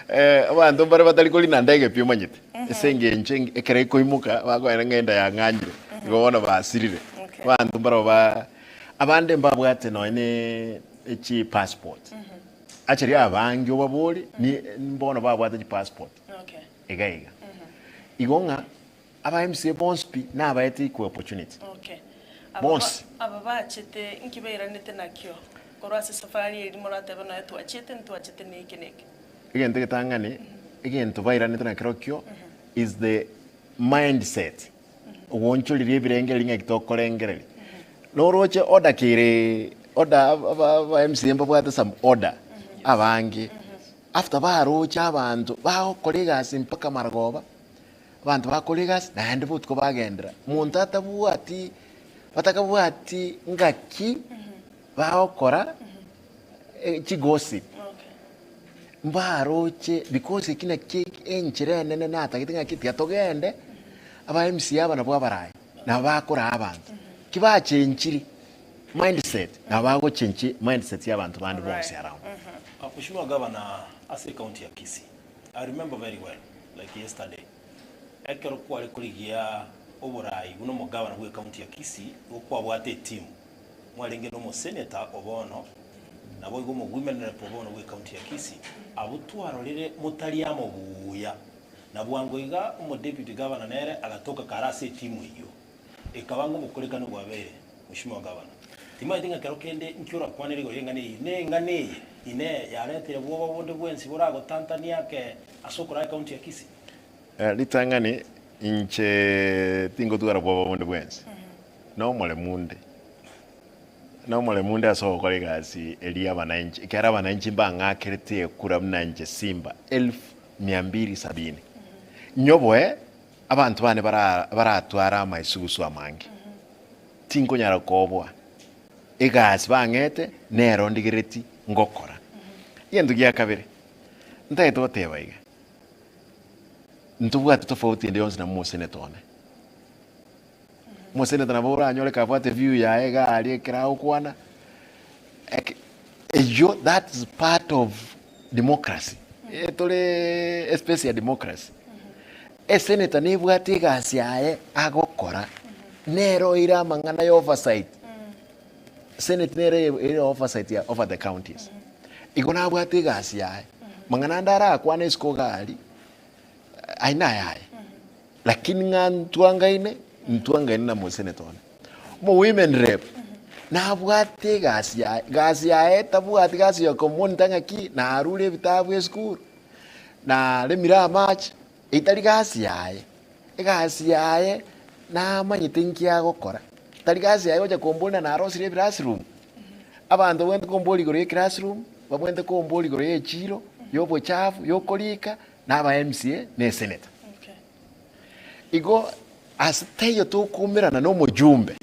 Eh, abanto mbare batari korina ndege pi omanyete. Ase eng'encho eng- ekero ekoimoka bakoenda ng'a enda yang'anyire, igo bono basirire. Okay. Abanto mbaro ba abande mbabwate nonye ne chipassport. Actually abange obabori ni mbono babwate chipassport Okay. iga iga. Igo ng'a aba MCA bonsi pi nabaete equal opportunity. Okay. Aba Bonsi. ba- aba bachete nki bairanete nakio korwa ase esafari eria moratebe nonya twachete ntwachete na eke na eke. Egento egetang'ani, egento bairanete nakerokio is the mindset, ogoonchoreria ebirengererio ng'aki tokorengereria. Noroche order kere order aba aba MCA mbabwate some order abange, after baroche abanto bagokora egasi mpaka marogoba, abanto bakora egasi naende botuko bagenderera. Monto atabwati batakabwati ngaki bagokora chigossip. Mbaroche because eki naki enchera enene natagete ng'aki tiga togende, aba MCA aba nabwo abarayi, nabo bakoraa abanto. Ki bachenchiri mindset, nabo bagochenchi mindset ya abanto bande bonsi around. Mheshimiwa Governor ase ecounty ya Kisii, I remember very well like yesterday, ekero kware korigia oborai buna omogavana bwe ecounty ya Kisii, nigo kwabwate etimu, mwarenge na omosenator o bono, Naboigo omowomen rep o bono bw'ecounty ya Kisii, abwo twarorire motari amo buya. Na bwango iga omodeputy governor nere agatoka kare ase etimu eyio. Ekaba ng'a obokorekano bwabeire, Mheshimiwa Governor. Timanyeti ng'a kero kende nki orakwanere igoro y'eng'ana eyio. Ne eng'ana eye inee yaretire bwoba bonde bwensi boragotantanie ake ase okoraa ecounty ya Kisii? Ritang'ani inche tingotwara bwoba bonde bwensi, nomoremu nde. Nomoremu onde ase ogokora egasi eria y'abananchi, ekiagera abananchi mbang'akerete ekura buna inche simba elfu mia mbili sabini. Nyoboe abanto bane bara baratware amaisugusu amange, tinkonyara koboa egasi bang'ete nero ndigereti ngokora. Egento gia kabere, ntagete goteba iga, ntobwati tofauti ende yonsi na moseneta one. Omoseneta nabo oranyore kabwate view yaye iga aria ekero agokwana, eke eywo that is part of democracy, tore espace ya democracy. Esenator nebwate egasi yaye agokora, nere oire amang'ana ya oversight, senate nere ere oversight ya over the counties. Igo nabwate egasi yaye, mang'ana ande arakwane isiko iga aria, ayio nayaye. Lakini ng'a ntwangaine, ntwangaine na moseneta one. Omo women rep nabwate egasi yaye, gasi yaye tabwati gasi ya komonita ng'aki narure ebitabu esukuru, naremire amache, etari gasi yaye. Egasi yaye namanyete nki agokora, tari gasi yaye gocha komboria ng'a narosirie ebirasirumu. Abanto babwenerete komboria igoro ya eclassroom, babwenerete komboria igoro ya echiro, ya obochafu, ya okorika, na aba MCA na esenator. Igo ase taiyo tokoumerana na omojumbe,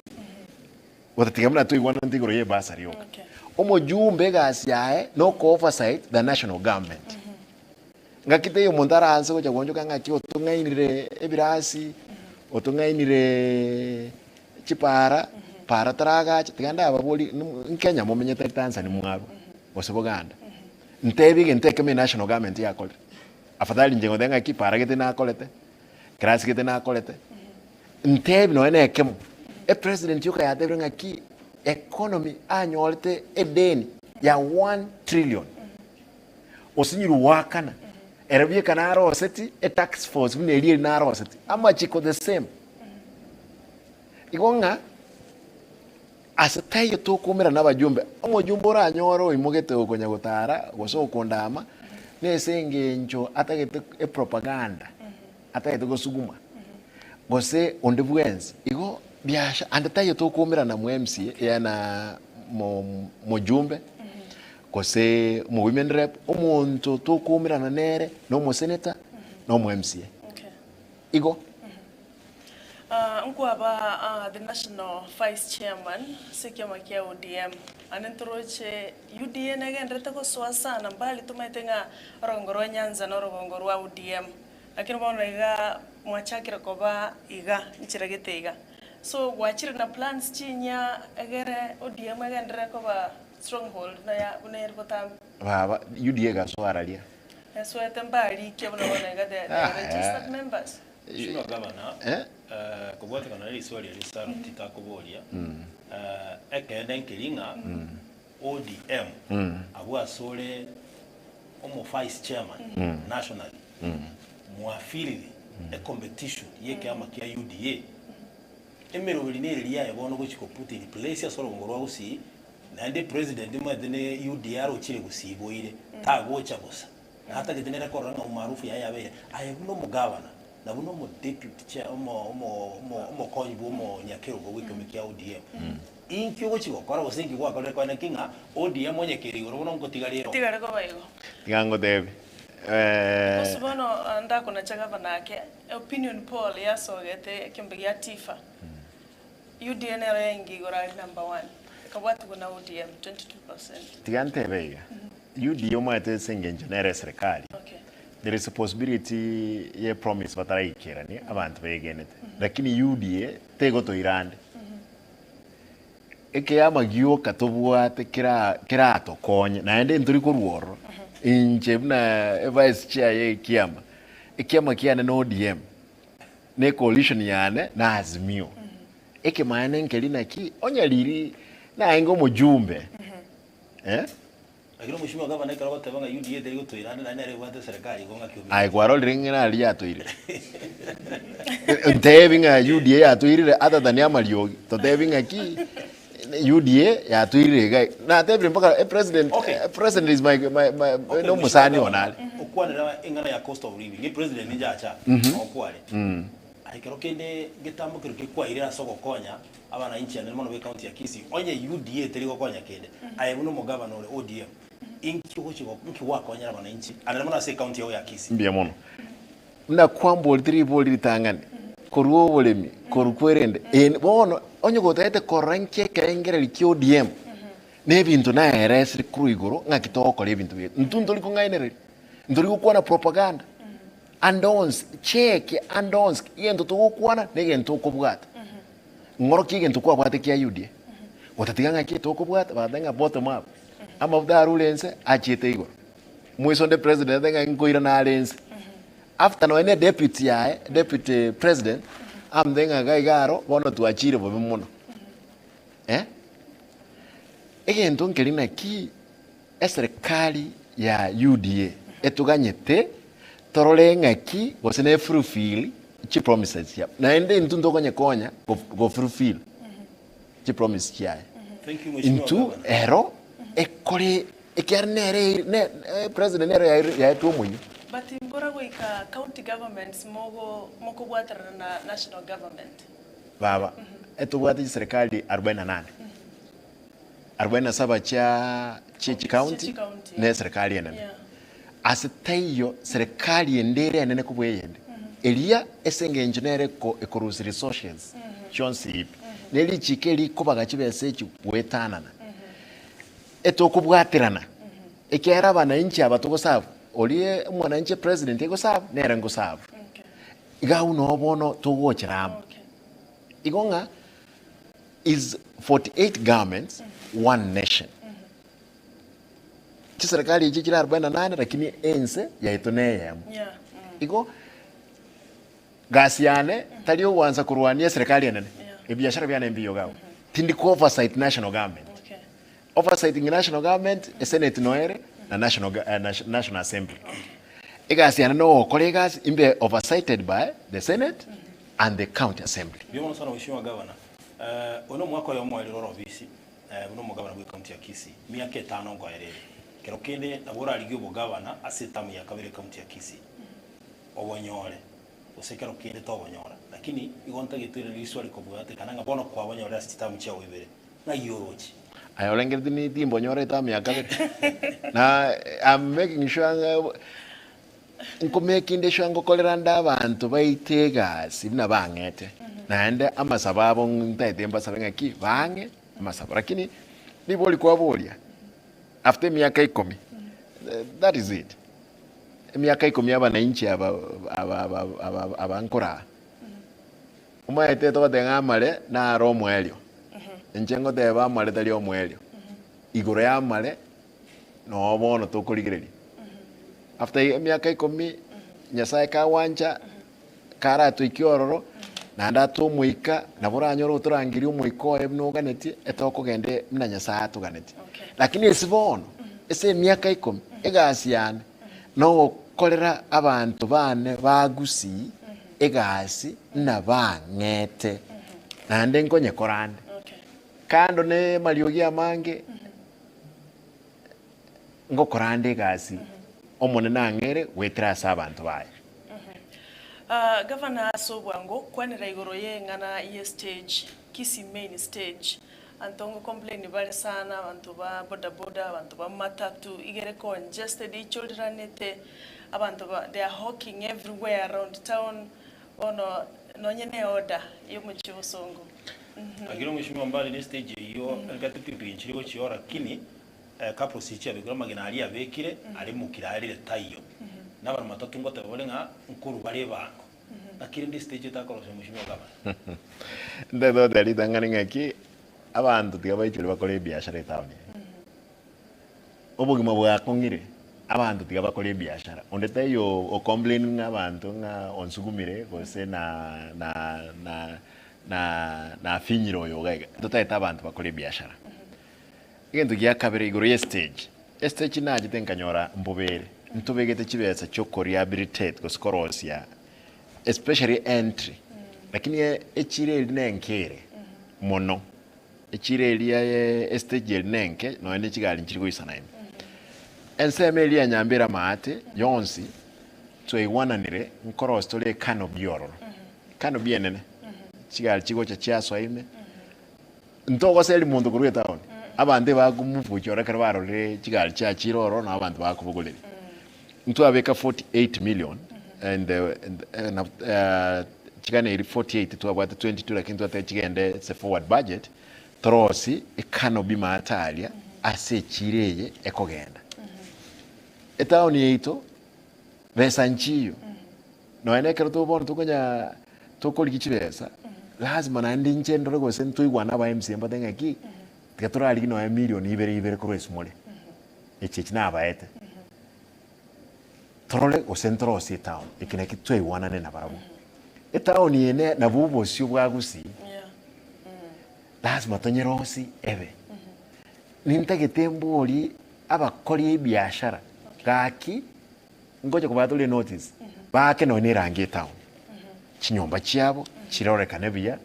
gotatiga buna toigwananete igoro ya ebasari yoka. Omojumbe egasi yaye na oko oversight the national government. Ngaki taiyo omonto araanse gocha goonchoka ng'aki otong'ainire ebirasi, otong'ainire chipara, para taragacha, tiga ndababori nkenya momenyete Tanzania mwarwa gose Buganda. Ntebi egento ekemo enational government yakorire. Afadhali inche ngoteba ng'aki para gete nakorete, class gete nakorete, ntebi nonya na ekemo, epresident yoka yatebire ng'aki economy anyorete edeni ya one trillion, osinyirwe goakana, ere bieka naroseti etax force buna eria eri naroseti, amachiko the same. Igo ng'a. Ase taiyo tokoumera nabajumbe, omojumbe oranyore oimogete okonya gotara gose okondama, nese engencho atagete epropaganda, atagete gosuguma, gose onde bwensi. Igo. Biasha ande taiyo tokoumera mwa MCA ya na mo mojumbe gose omo women rep, omonto tokoumerana nere na omosenator na omo MCA. Okay. Igo. Ah, nkwaba ah, the national vice chairman ase ekiama kia ODM. Ande ntoroche UDA negenderete gosoa sana mbali tomaete ng'a orogongo rwa Nyanza na orogongo rwa ODM. Lakini bono iga mwachakire koba iga nchera gete iga. So gwachire na plans chinyia egere ODM egenderere koba stronghold buna ya buna ere botambe. Baba, UDA egasoa araria. Esoete mbarikia buna bono iga they they are registered members. Mheshimiwa Gavana, Eh? eh, kobwatekana na riswali eria Saroti takoboria, eh, ekeene nkeri ng'a ODM abwo asore omo vice chairman nationally mwafirire ecompetition yekeama kia UDA emeroberi nere yaye bono gochi ko put in place ase orogongo rwa Gusii naende president omanyete ne UDA arochire Gusii boire tagocha bosa natagete nere korora ng'a umaarufu yaye yabeire aye buna omogavana na buna omo deputy chair omo omo omo omokonyi bwa omonyakerogo bwa ekiombe kia ODM inki ogochi gokora gose inki gwakorire kwane ki ng'a ODM onye kere igoro bono ngotiga rero Tigare koba igo. Tiga ngotebi eh, Gose bono ah, ndakonacha gavana ake opinion poll yasogete ekiombe gia TIFA. UDA nero yaingia igoro ari number one. Ekabwatigwa na ODM 22%. tiga ntebe iga UDA omanyete ase eng'encho nere eserikali Okay. there is a possibility ye promise bataraikerania abantu begenete lakini UDA tegotoirande ekeama gioka tobwate kera keratokonye naende ntori korwa ororo inche buna evice chair ya ekiama ekiama kiane na ODM na ecoalition yane na Azimio ekemaene nkeri naki onye riri naenge omojumbe eh? Lakini mheshimiwa gavana ekero agoteba ng'a UDA teri gotoirande naende nere ebwate serikali igo ng'aki obi Aye kwarorire ng'a nari yatoirire ntebi ng'a UDA yatoirire other than amariogi totebi ng'aki UDA yatoirire iga natebire mpaka eh, president Okay. eh, president is my, my, my Okay, no omusani mheshimiwa one are Gavana, okwanera eng'ana ya cost of living president ninjacha okware ekero kende getambo kero kekwaire ase ogokonya abananchi ane mono be county ya Kisii onye UDA teri gokonya kende aye buna omogavana ore ODM inki ogochi inki gwakonyera abananchi ane mono ase county yao ya Kisii mbuya mono buna kwamborete ribori ritang'ani korwa oboremi korwa kwerende eh, bono onye gotaete korora nki ekerengereri kia ODM na ebinto naeresire korwa igoro ng'aki togokora ebinto bietu intwe ntori kong'ainereria ntori gokwana propaganda andonsi cheke andonsi egento togokwana na egento okobwata ng'orokia egento kwabwate kia UDA gotatiga ng'aki tokobwata bagoteba ng'a bottom up amafuta arure ense achiete igoro mwiso onde president ate ng'a nkoirana are ense after nonya na deputy yaye deputy president amotebie ng'a iga iga aro bono twachire bobe mono eh egento nkeri naki eserikali ya UDA etoganyete torore ng'aki gose ne fulfill chipromises chiabo naende intwe ntokonyekonya go fulfill chipromise chiaye Thank you, Mheshimiwa intwe Governor. ero ekore ekiagera nere ne eh, president nere yaetwe omoyio But mbora goika county governments mogo mokobwaterana na national government. baba etobwate chiserikali 48 47 chia chia chicounty Chia chicounty. na eserikali enene Yeah. ase taiyo serikali ende ere enene kobua eyende eria ase eng'encho nere ekorusia resources chionsi ipi na erichiko erikobaga chibesa echi goetanana etokobwaterana ekiagera abananchi aba togosabu oria omwananchi president egosabu nere ngosabu Okay. iga abwo noo bono togochera amo Okay. igo ng'a is 48 governments one nation chiserikali echi chire 48 lakini ense yaito neyemo Yeah. Igo gasi yane tari ogwansa korwania eserikali enene Yeah. ebiashara biane mbiyo iga abwo tindi ko oversight national government Okay. oversighting national government esenate noere na national, national assembly egasi yane nogokora egasi imbe oversighted by the senate and the county assembly Mbuya mono sana Mheshimiwa Governor. Eh, oyo nomwaka oyomo oerire ore ofisi eh, buna omogavana bwa county ya Kisii miaka etano nkoerere kero kende nabo orarigie obogavana ase etamu ya kabere county ya Kisii obonyore. gose ekero kende tobonyora. Lakini igo ntagete oirane riswali kobwatekana ng'a bono kwabonyorire ase chitamu chiao ibere, ng'ai oroche? Aye orengeretie ni timbonyora etamu ya kabere? Na I'm making sure ng'a nkomakinde sure ngokorera nde abanto baite egasi buna bang'ete, naende amasabo abo ntaete mbasabe ng'aki bang'e amasabo. Lakini ribori kwaboria after emiaka ikomi, that is it. Emiaka ikomi abanainchi aba aba aba aba aba nkoraa. Omanyete togoteba ng'a amare naro omoerio. Inche ngoteba amare tari omoerio. Igoro ya amare noo bono tokorigereria. After emiaka ikomi, Nyasaye kagwancha, karatoikie ororo, naende atoe omoika, nabo oranyore otorangerie omoika oye buna oganetie, etokogenda buna Nyasaye atoganetie. Lakini ase bono, ase emiaka ikomi, egasi yane, nogokorera abanto bane ba Gusii egasi buna bang'ete, naende nkonyekora ande. Kando na amariogi amange, ngokora ande egasi Omonene ang'ere goetera ase abanto baye. Gavana ase obwango kwanera igoro y'eng'ana ye stage, Kisii main stage. Anto ngo complain bare sana abanto ba boda boda, abanto ba matatu, igere congested ichoriranete, abanto ba they are hawking everywhere around town, bono nonye ne order y'omochie bosongo. Lakini omweshimiwa mbare ne stage eyio engaki pikipiki nchiri gochia lakini couples echi chiabekirwe amagena aria abekire are mokire arire taiyo. Na abana matatu ngoteba bare ng'a nkorwa bare ebango. Naki rende estage etakorosia mweshimiwa gavana? Ntagete goteba ritang'ani ng'aki, abanto tiga baichore bakore ebiashara etown eye. Obogima bwakong'ire, abanto tiga bakore ebiashara. Onde taiyo o complain ng'a abanto ng'a onsugumire gose na na na na nafinyire oyo iga iga. Totagete abanto bakore ebiashara. Egento gia kabere igoro ye stage, estage nachete nkanyora mbobe ere, ntobegete chibesa chia okorehabilitate gose korosia especially entry, lakini echiro eria nenke ere mono. Echiro eria ye estage eria nenke nonya ne chigari nchiri goisana ime. Ensemo eria ya Nyambera amaate yonsi twaigwananire nkorosia tore ecanopy ororo, ecanopy enene, chigari chigocha chiasoa ime, ntogoseria monto korwa etown, abanto ebakomofucha oro ekero barorire chigari chiachire ororo nabo abanto bakobogoreria. Ntwabeka 48 million and chigana eri 48 twabwate 22 lakini twateba chigende ase forward budget torosie ecanopy maate aria ase echiro eye ekogenda. Etown yaito besa nchiyo nonya na ekero bono tokonya tokorigia chibesa lazima naende inche ndore gose ntoigwane aba MCA mbatebe ng'aki tiga torarigie nonya million ibere ibere korwa esumore. Echi echi nabaete, torore gose ntorosie etown, eke naki twaigwanane nabarabwo. Etown eye ne nabwo obosio bwa Gusii, lazima tonyerosie ebe. Nintagete mborie abakori ebiashara, gaki ngocha kobaa tore notice, baake nonye na erangi etown, chinyomba chiabo chirorekane buya,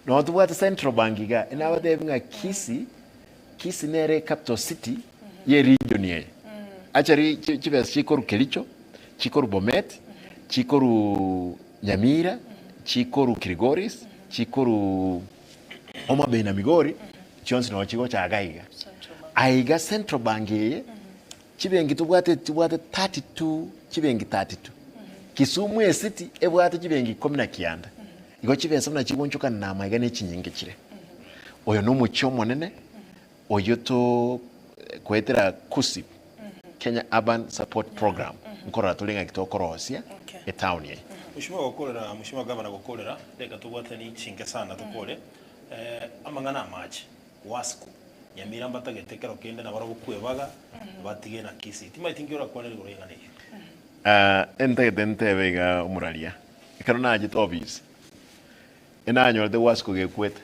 nonye tobwate Central Bank igaa, nabatebi ng'a Kisii. Kisii nere ecapital city ye region eye. Actually chibesa chikorwa Kericho, chikorwa Bomet, chikorwa Nyamira, chikorwa Kilgoris, chikorwa Homa Bay na Migori, chionsi noo chigocha iga iga. Aiga Central Bank eye, chibenki tobwate tobwate 32 chibenki 32. Kisumu ecity ebwate chibenki ikomi na kianda. Igo chibesa buna chigonchokana na amaiga ne chinyinge chire. Oyo nomochie omonene oyio to koetera KUSIP, Kenya Urban Support Program, nkorora tore ng'aki tokorosia etown eye. Mheshimiwa gokorera, Mheshimiwa Gavana gokorera, reka tobwatani chinke sana tokore amang'ana amache, Wasco, Nyamira mbatagete ekero kende nabarabwo kwebaga batige na Kisii. Timanyeti nki orakwanere igoro y'eng'ana eyio. Entagete ntebe iga omoraria, ekero nachete office, enanyorete Wasco gekwete.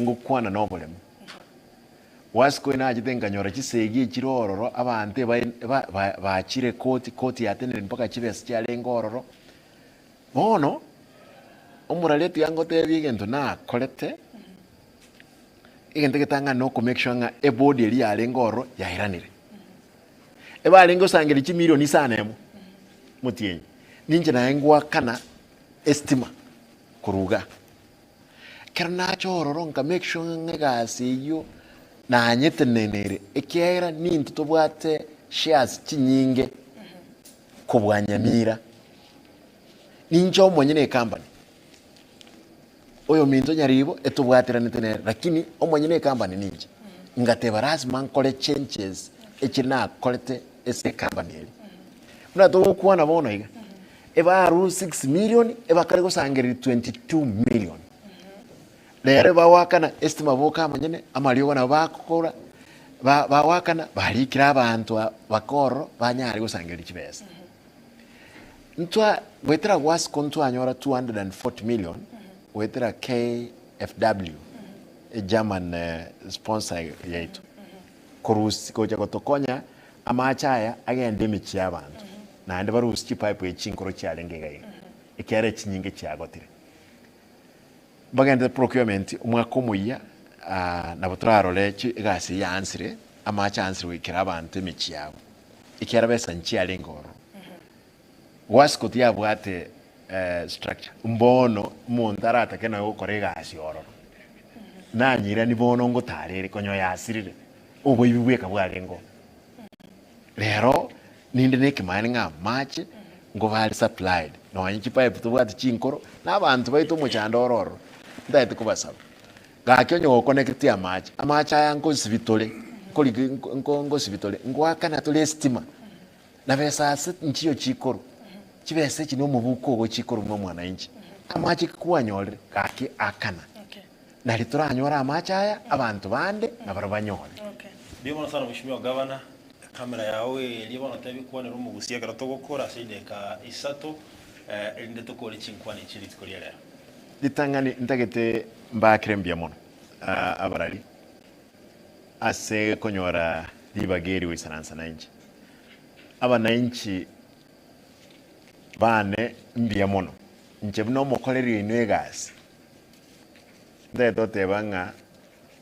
Ngokwana noboremu. Wasiko nachete nkanyora chisegi echire ororo, abanto bachire koti, koti yatenenire mpaka chibesa chiarenge ororo. Bono, omorari tiga ngotebie egento nakorete, egento egetang'ani na oko make sure ng'a ebodi eria yarenge ororo yairanire. Ebarenge gosangereria chimilioni isano emo, omotienyi. Ninche naye ngoakana estima korwa igaa. Ekero nacha ororo nka make sure ng'a egasi eyio nanyetenenere ekiagera nintwe tobwate shares chinyinge kobua Nyamira. Ninche omonyene ecompany, oyominto Nyaribo etobwateranete nere lakini omonyene ecompany ninche. Ngateba lazima nkore changes echi nakorete ase ecompany eria. Buna togokwana bono iga, ebarure 6 million ebakare gosangereria 22 million. Rero bagoakana estima boka amanyene, amariogo nabo bakora, ba- bagoakana barikire abanto aba baka ororo banyare gosangereria chibesa. Ntwa goetera gwasiko ntwanyora 240 million goetera KFW, e German sponsor yaito, korusia gocha gotokonya amache aya agende emechie ya abanto, naende barusie chipipe echi chinkoro chiarenge iga iga, ekiagera echinyinge chiagotire. Mbagenderete procurement omwaka omoyia nabo torarore chi egasi eye yaansire, amache aansire goikera abanto emechie yabo, ekiagera besa nchiarenge ororo. Gwasiko tiyabwate structure, mbono omonto aratake nonya gokora egasi ororo, nanyirani bono ngotarere konya oyasirire, oboibi bweka bwarenge oo. Rero ninde na ekemanyererio ng'a amache nkoba are supplied, nonye chipipe tobwate chinkoro, na abanto baito omochando ore ororo, ntagete kobasaba, gaki onye gokonecti amache, amache aya nkosibi tore, nkorigi nko nko nkosibi tore, ngoakana tore estima, na besa ase nchiyo chikoro, chibesa echi na omobuko ogo chikoro buna omwananchi, amache ki kwanyorire, gaki akana. Nari toranyore amache aya, abanto bande nabarabwo banyore. Mbuya mono sana Mheshimiwa Gavana, ekamera yao eria bono tebi kwanera omogusia ekero togokora ase chidakika isato erinde tokore chinkwana echi rituko ria rero. Ritang'ani ntagete mbaakere mbuya mono abarari ase konyora ribaga eri goisaransa nainche. Abanainchi bane mbuya mono, inche buna omokoreri oino egasi, Ntagete goteba ng'a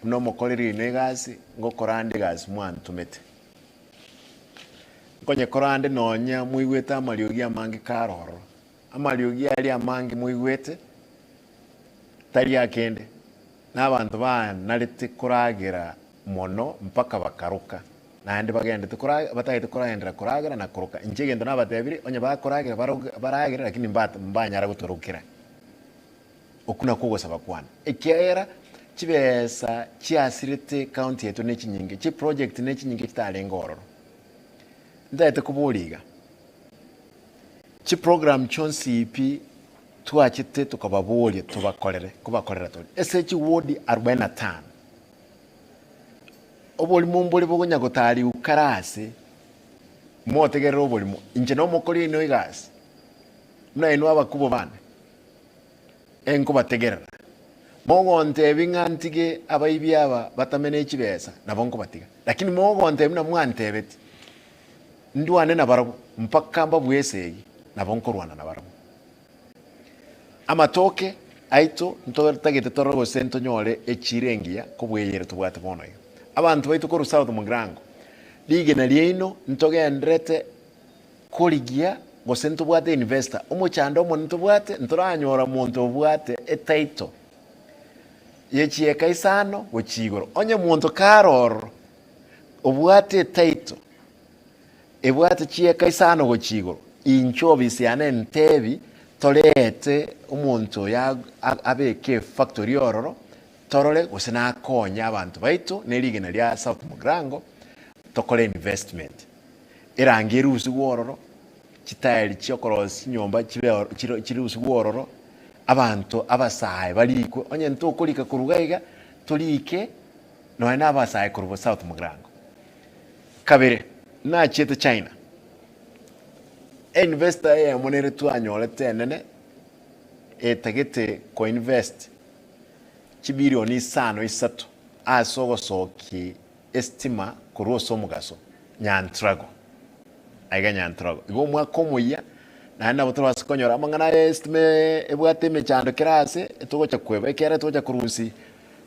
buna omokoreri oino egasi, ngokora ande egasi mwantomete. Nkonyekora ande nonya moigwete amariogi amange kare ororo. Amariogi aria amange moigwete, tari akende, na abanto banarete koragera mono mpaka bakaroka, naende bagendete kora batagete koragenderera koragera na koroka. Inche egento nabatebirie, onye bakoragera baroke baragere lakini mbat mbanyara gotorokera. Okwo nakwo ogosaba kwane, ekiagera chibesa chiasirete county yaito nechinyinge, chiproject nechinyinge chitarenge ororo. Ntagete koboria iga, chiprogram chionsi pi twachete tokababoria tobakorere, nkobakorera tore ase chiward arubaini na tano, oborimo mbore bokonya gotariwa kare ase, motegerere oborimo, inche nomokori oino egasi, buna inwe abakubwa bane. Enkobategerera. Mogontebia ng'a ntige abaibi aba batame ne chibesa, nabo nkobatiga. Lakini mogontebia buna mwantebeti, ndwane nabarabwo mpaka mbabue esegi, nabo nkorwana nabarabwo. Amatoke aito ntotagete torore gose ntonyore echiro engiya kobua eyere tobwate bono iga. Abanto baito korwa South Mugirango, rigena riaino ntogenderete Korigia gose ntobwate investor, omochando omonene ntobwate ntoranyora monto obwate etitle ye chieka isano gochia igoro. Onye monto kare ororo obwate etitle ebwate chieka isano gochia igoro, inche ofisi yane ntebi torete omonto oyo abeke efactory ororo torore gose nakonye abanto baito ne rigena ria South Mugirango tokore investment. Erangi erusigwe ororo, chitaeri chi'okorosia chinyomba chibe oro chiro chirusigwe ororo, abanto abasae barikwe, onye ntokorika korwa iga iga, torike nonya na abasae korwa South Mugirango. Kabere, nachiete China, einvestor eyemo nere twanyorete enene, etagete koinvest chibilioni isano isato ase ogosokia Estima korwa ase omogaso, Nyantrago. Aiga Nyantrago. Igo omwaka omoyia, naende nabo torabase konyora amang'ana aya estima ebwate emechando kera ase, togocha kweba ekiagera togocha korusia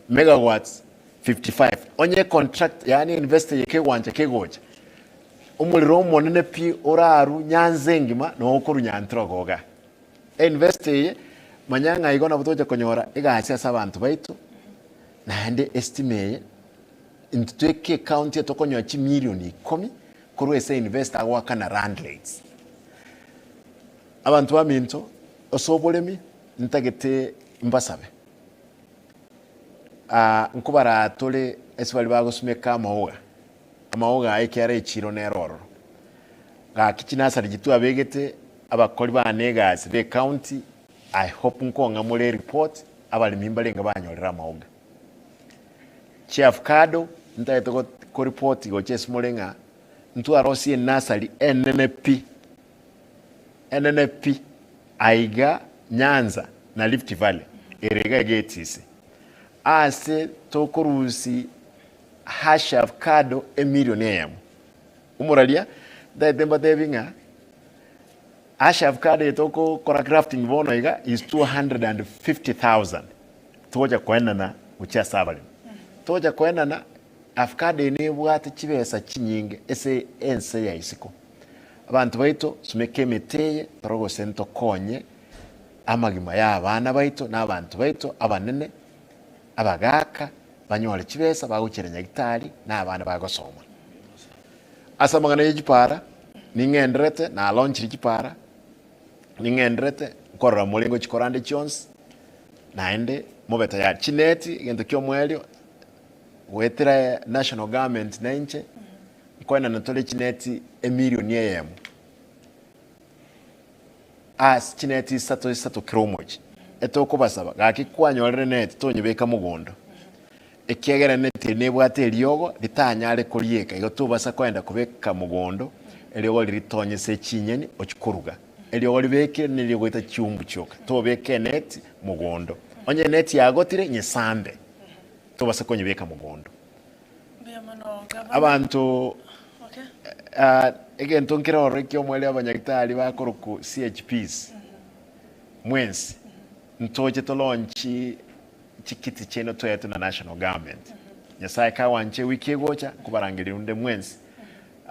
megawatts 55. Onye econtract yaani investor eye kegwancha kegocha, Omorero omonene pi orarwe Nyanza engima noo okorwa Nyantrogo igaa. Einvesiti eye, manya ng'a igo nabo togocha konyora egasi ase abanto baito, naende estima eye, intwe tweke ecounty eye tokonyora chimilioni ikomi korwa ase einvesiti agoakana land rates. Abanto baminto, ase oboremi, ntagete mbasabe, nkobaraa tore ase baria bagosumeka amauga, Amauga aya ekiara echiiro nere ororo. Gaki chinasari chitwabegete abakori bane egasi be county I hope nkong'a more ereport abaremi mbarenge banyorire amauga. Chiavocado ntagete ko report gocha ase more ng'a ntwarosie enasari enene pi enene pi aiga Nyanza na Rift Valley ere iga iga etisi ase tokorusi Hash avocado emilioni eyemo. Omoraria, ntagete mbatebi ng'a hash avocado eye togokora grafting bono iga is 250,000 togocha koenana gochia ase abaremi. Togocha koenana avocado eye nebwate chibesa chinyinge ase ense ya isiko. Abanto baito sumeka emete eye tore gose ntokonye amagima ya abana baito na abanto baito abanene abagaaka banyore chibesa bagochiera nyagitari na abana bagosoma. Ase amang'ana ye chipara, ning'enderete, nalaunchire chipara, ning'enderete nkorora more ngochikora ande chionsi, naende mobe tayari. Chineti, egento kia omoerio, goetera national government na inche, nkoenana tore chineti emilioni eyemo. Ase chineti isato isato kera omochie, etokobasaba, gaki kwanyorire neti tonyebeka mogondo, ekiagera neti eri nebwate eriogo ritanyare korieka, igo tobasa koenda kobeka mogondo eriogo riria ritonye ase chinyeni ochie koruga. Eriogo ribekire nerio goita chiumbu chioka, tobeka eneti mogondo. Onye eneti yagotire, nyesambe, tobasa konyebeka mogondo. Mbuya mono gavana. Abanto Okay. Ah, egento nkere ororo ekiomweri abanyagitari bakorokwa CHPs mwensi ntoche tolonchi chikiti chiaino toetwe na national government. Nyasaye kawanche ewiki egocha nkobarangeria onde mwensi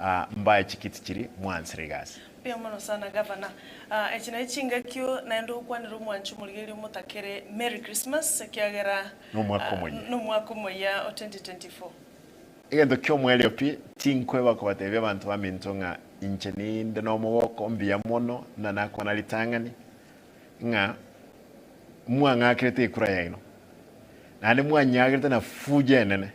ah, mbae chikiti chiria mwansire egasi. Mbuya mono sana gavana. Ah, echi naye chingakio naende okwanere omwanchi omorigereria omotakere Merry Christmas ekiagera Nomwaka ah, omoyia. nomwaka omoyia o 2024. Egento ki'omoerio pi, tinkweba kobatebia abanto baminto ng'a inche ninde nomogoko mbuya mono buna nakwana ritang'ani, ng'a mwang'akerete ekura yaino, naende mwanyagerete na fujo enene.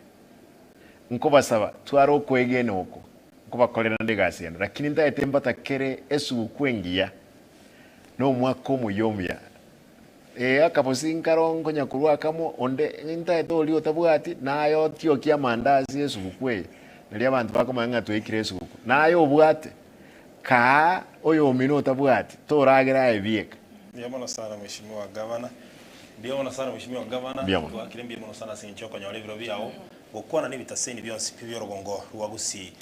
Nkobasaba tware okwegena oko, nkobakorera nde egasi ende, lakini ntagete mbatakere esuguku engiya, na omwaka omuya omuya. Ee, akabosi nkaro nkonya korwa akamo, onde ntaete oria otabwati, naye otiokie amandasi y'esuguku eye, nario abanto bakomanya ng'a twaikire esuguku. Naye obwate, kaa oyomino otabwati, toragera aye bieka. Mbuya mono sana Mheshimiwa Gavana. Mbuya mono sana Mheshimiwa Gavana. Mbuya mono. Twakire mbuya mono sana ase eng'encho yokonyora ebiro biao Gokwana nebitaseni bionsi pi bi'orogongo rwa Gusii.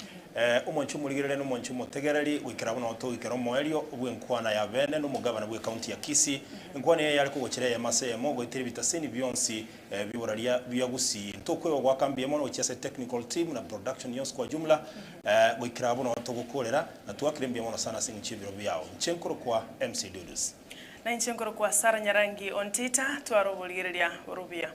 Omonche omorigereria na omonche omotegereri, goikera buna togoikera omoerio bw'enkwana ya bene nomogabana bw'ecounty ya Kisii. Enkwana eye yare kogochera eyemo ase eyemo goetera ebitaseni bionsi bi'oboraria bia Gusii. Ntokweba goaka mbuya mono gochia ase technical team na production yonsi kwa jumla goikera buna togokorera na twakire mbuya mono sana ase eng'encho y'ebiro biao. Inche nkorokwa MC Dudus. Na inche nkorokwa Sarah Nyarangi Ontita, tware oborigereria bore obuya.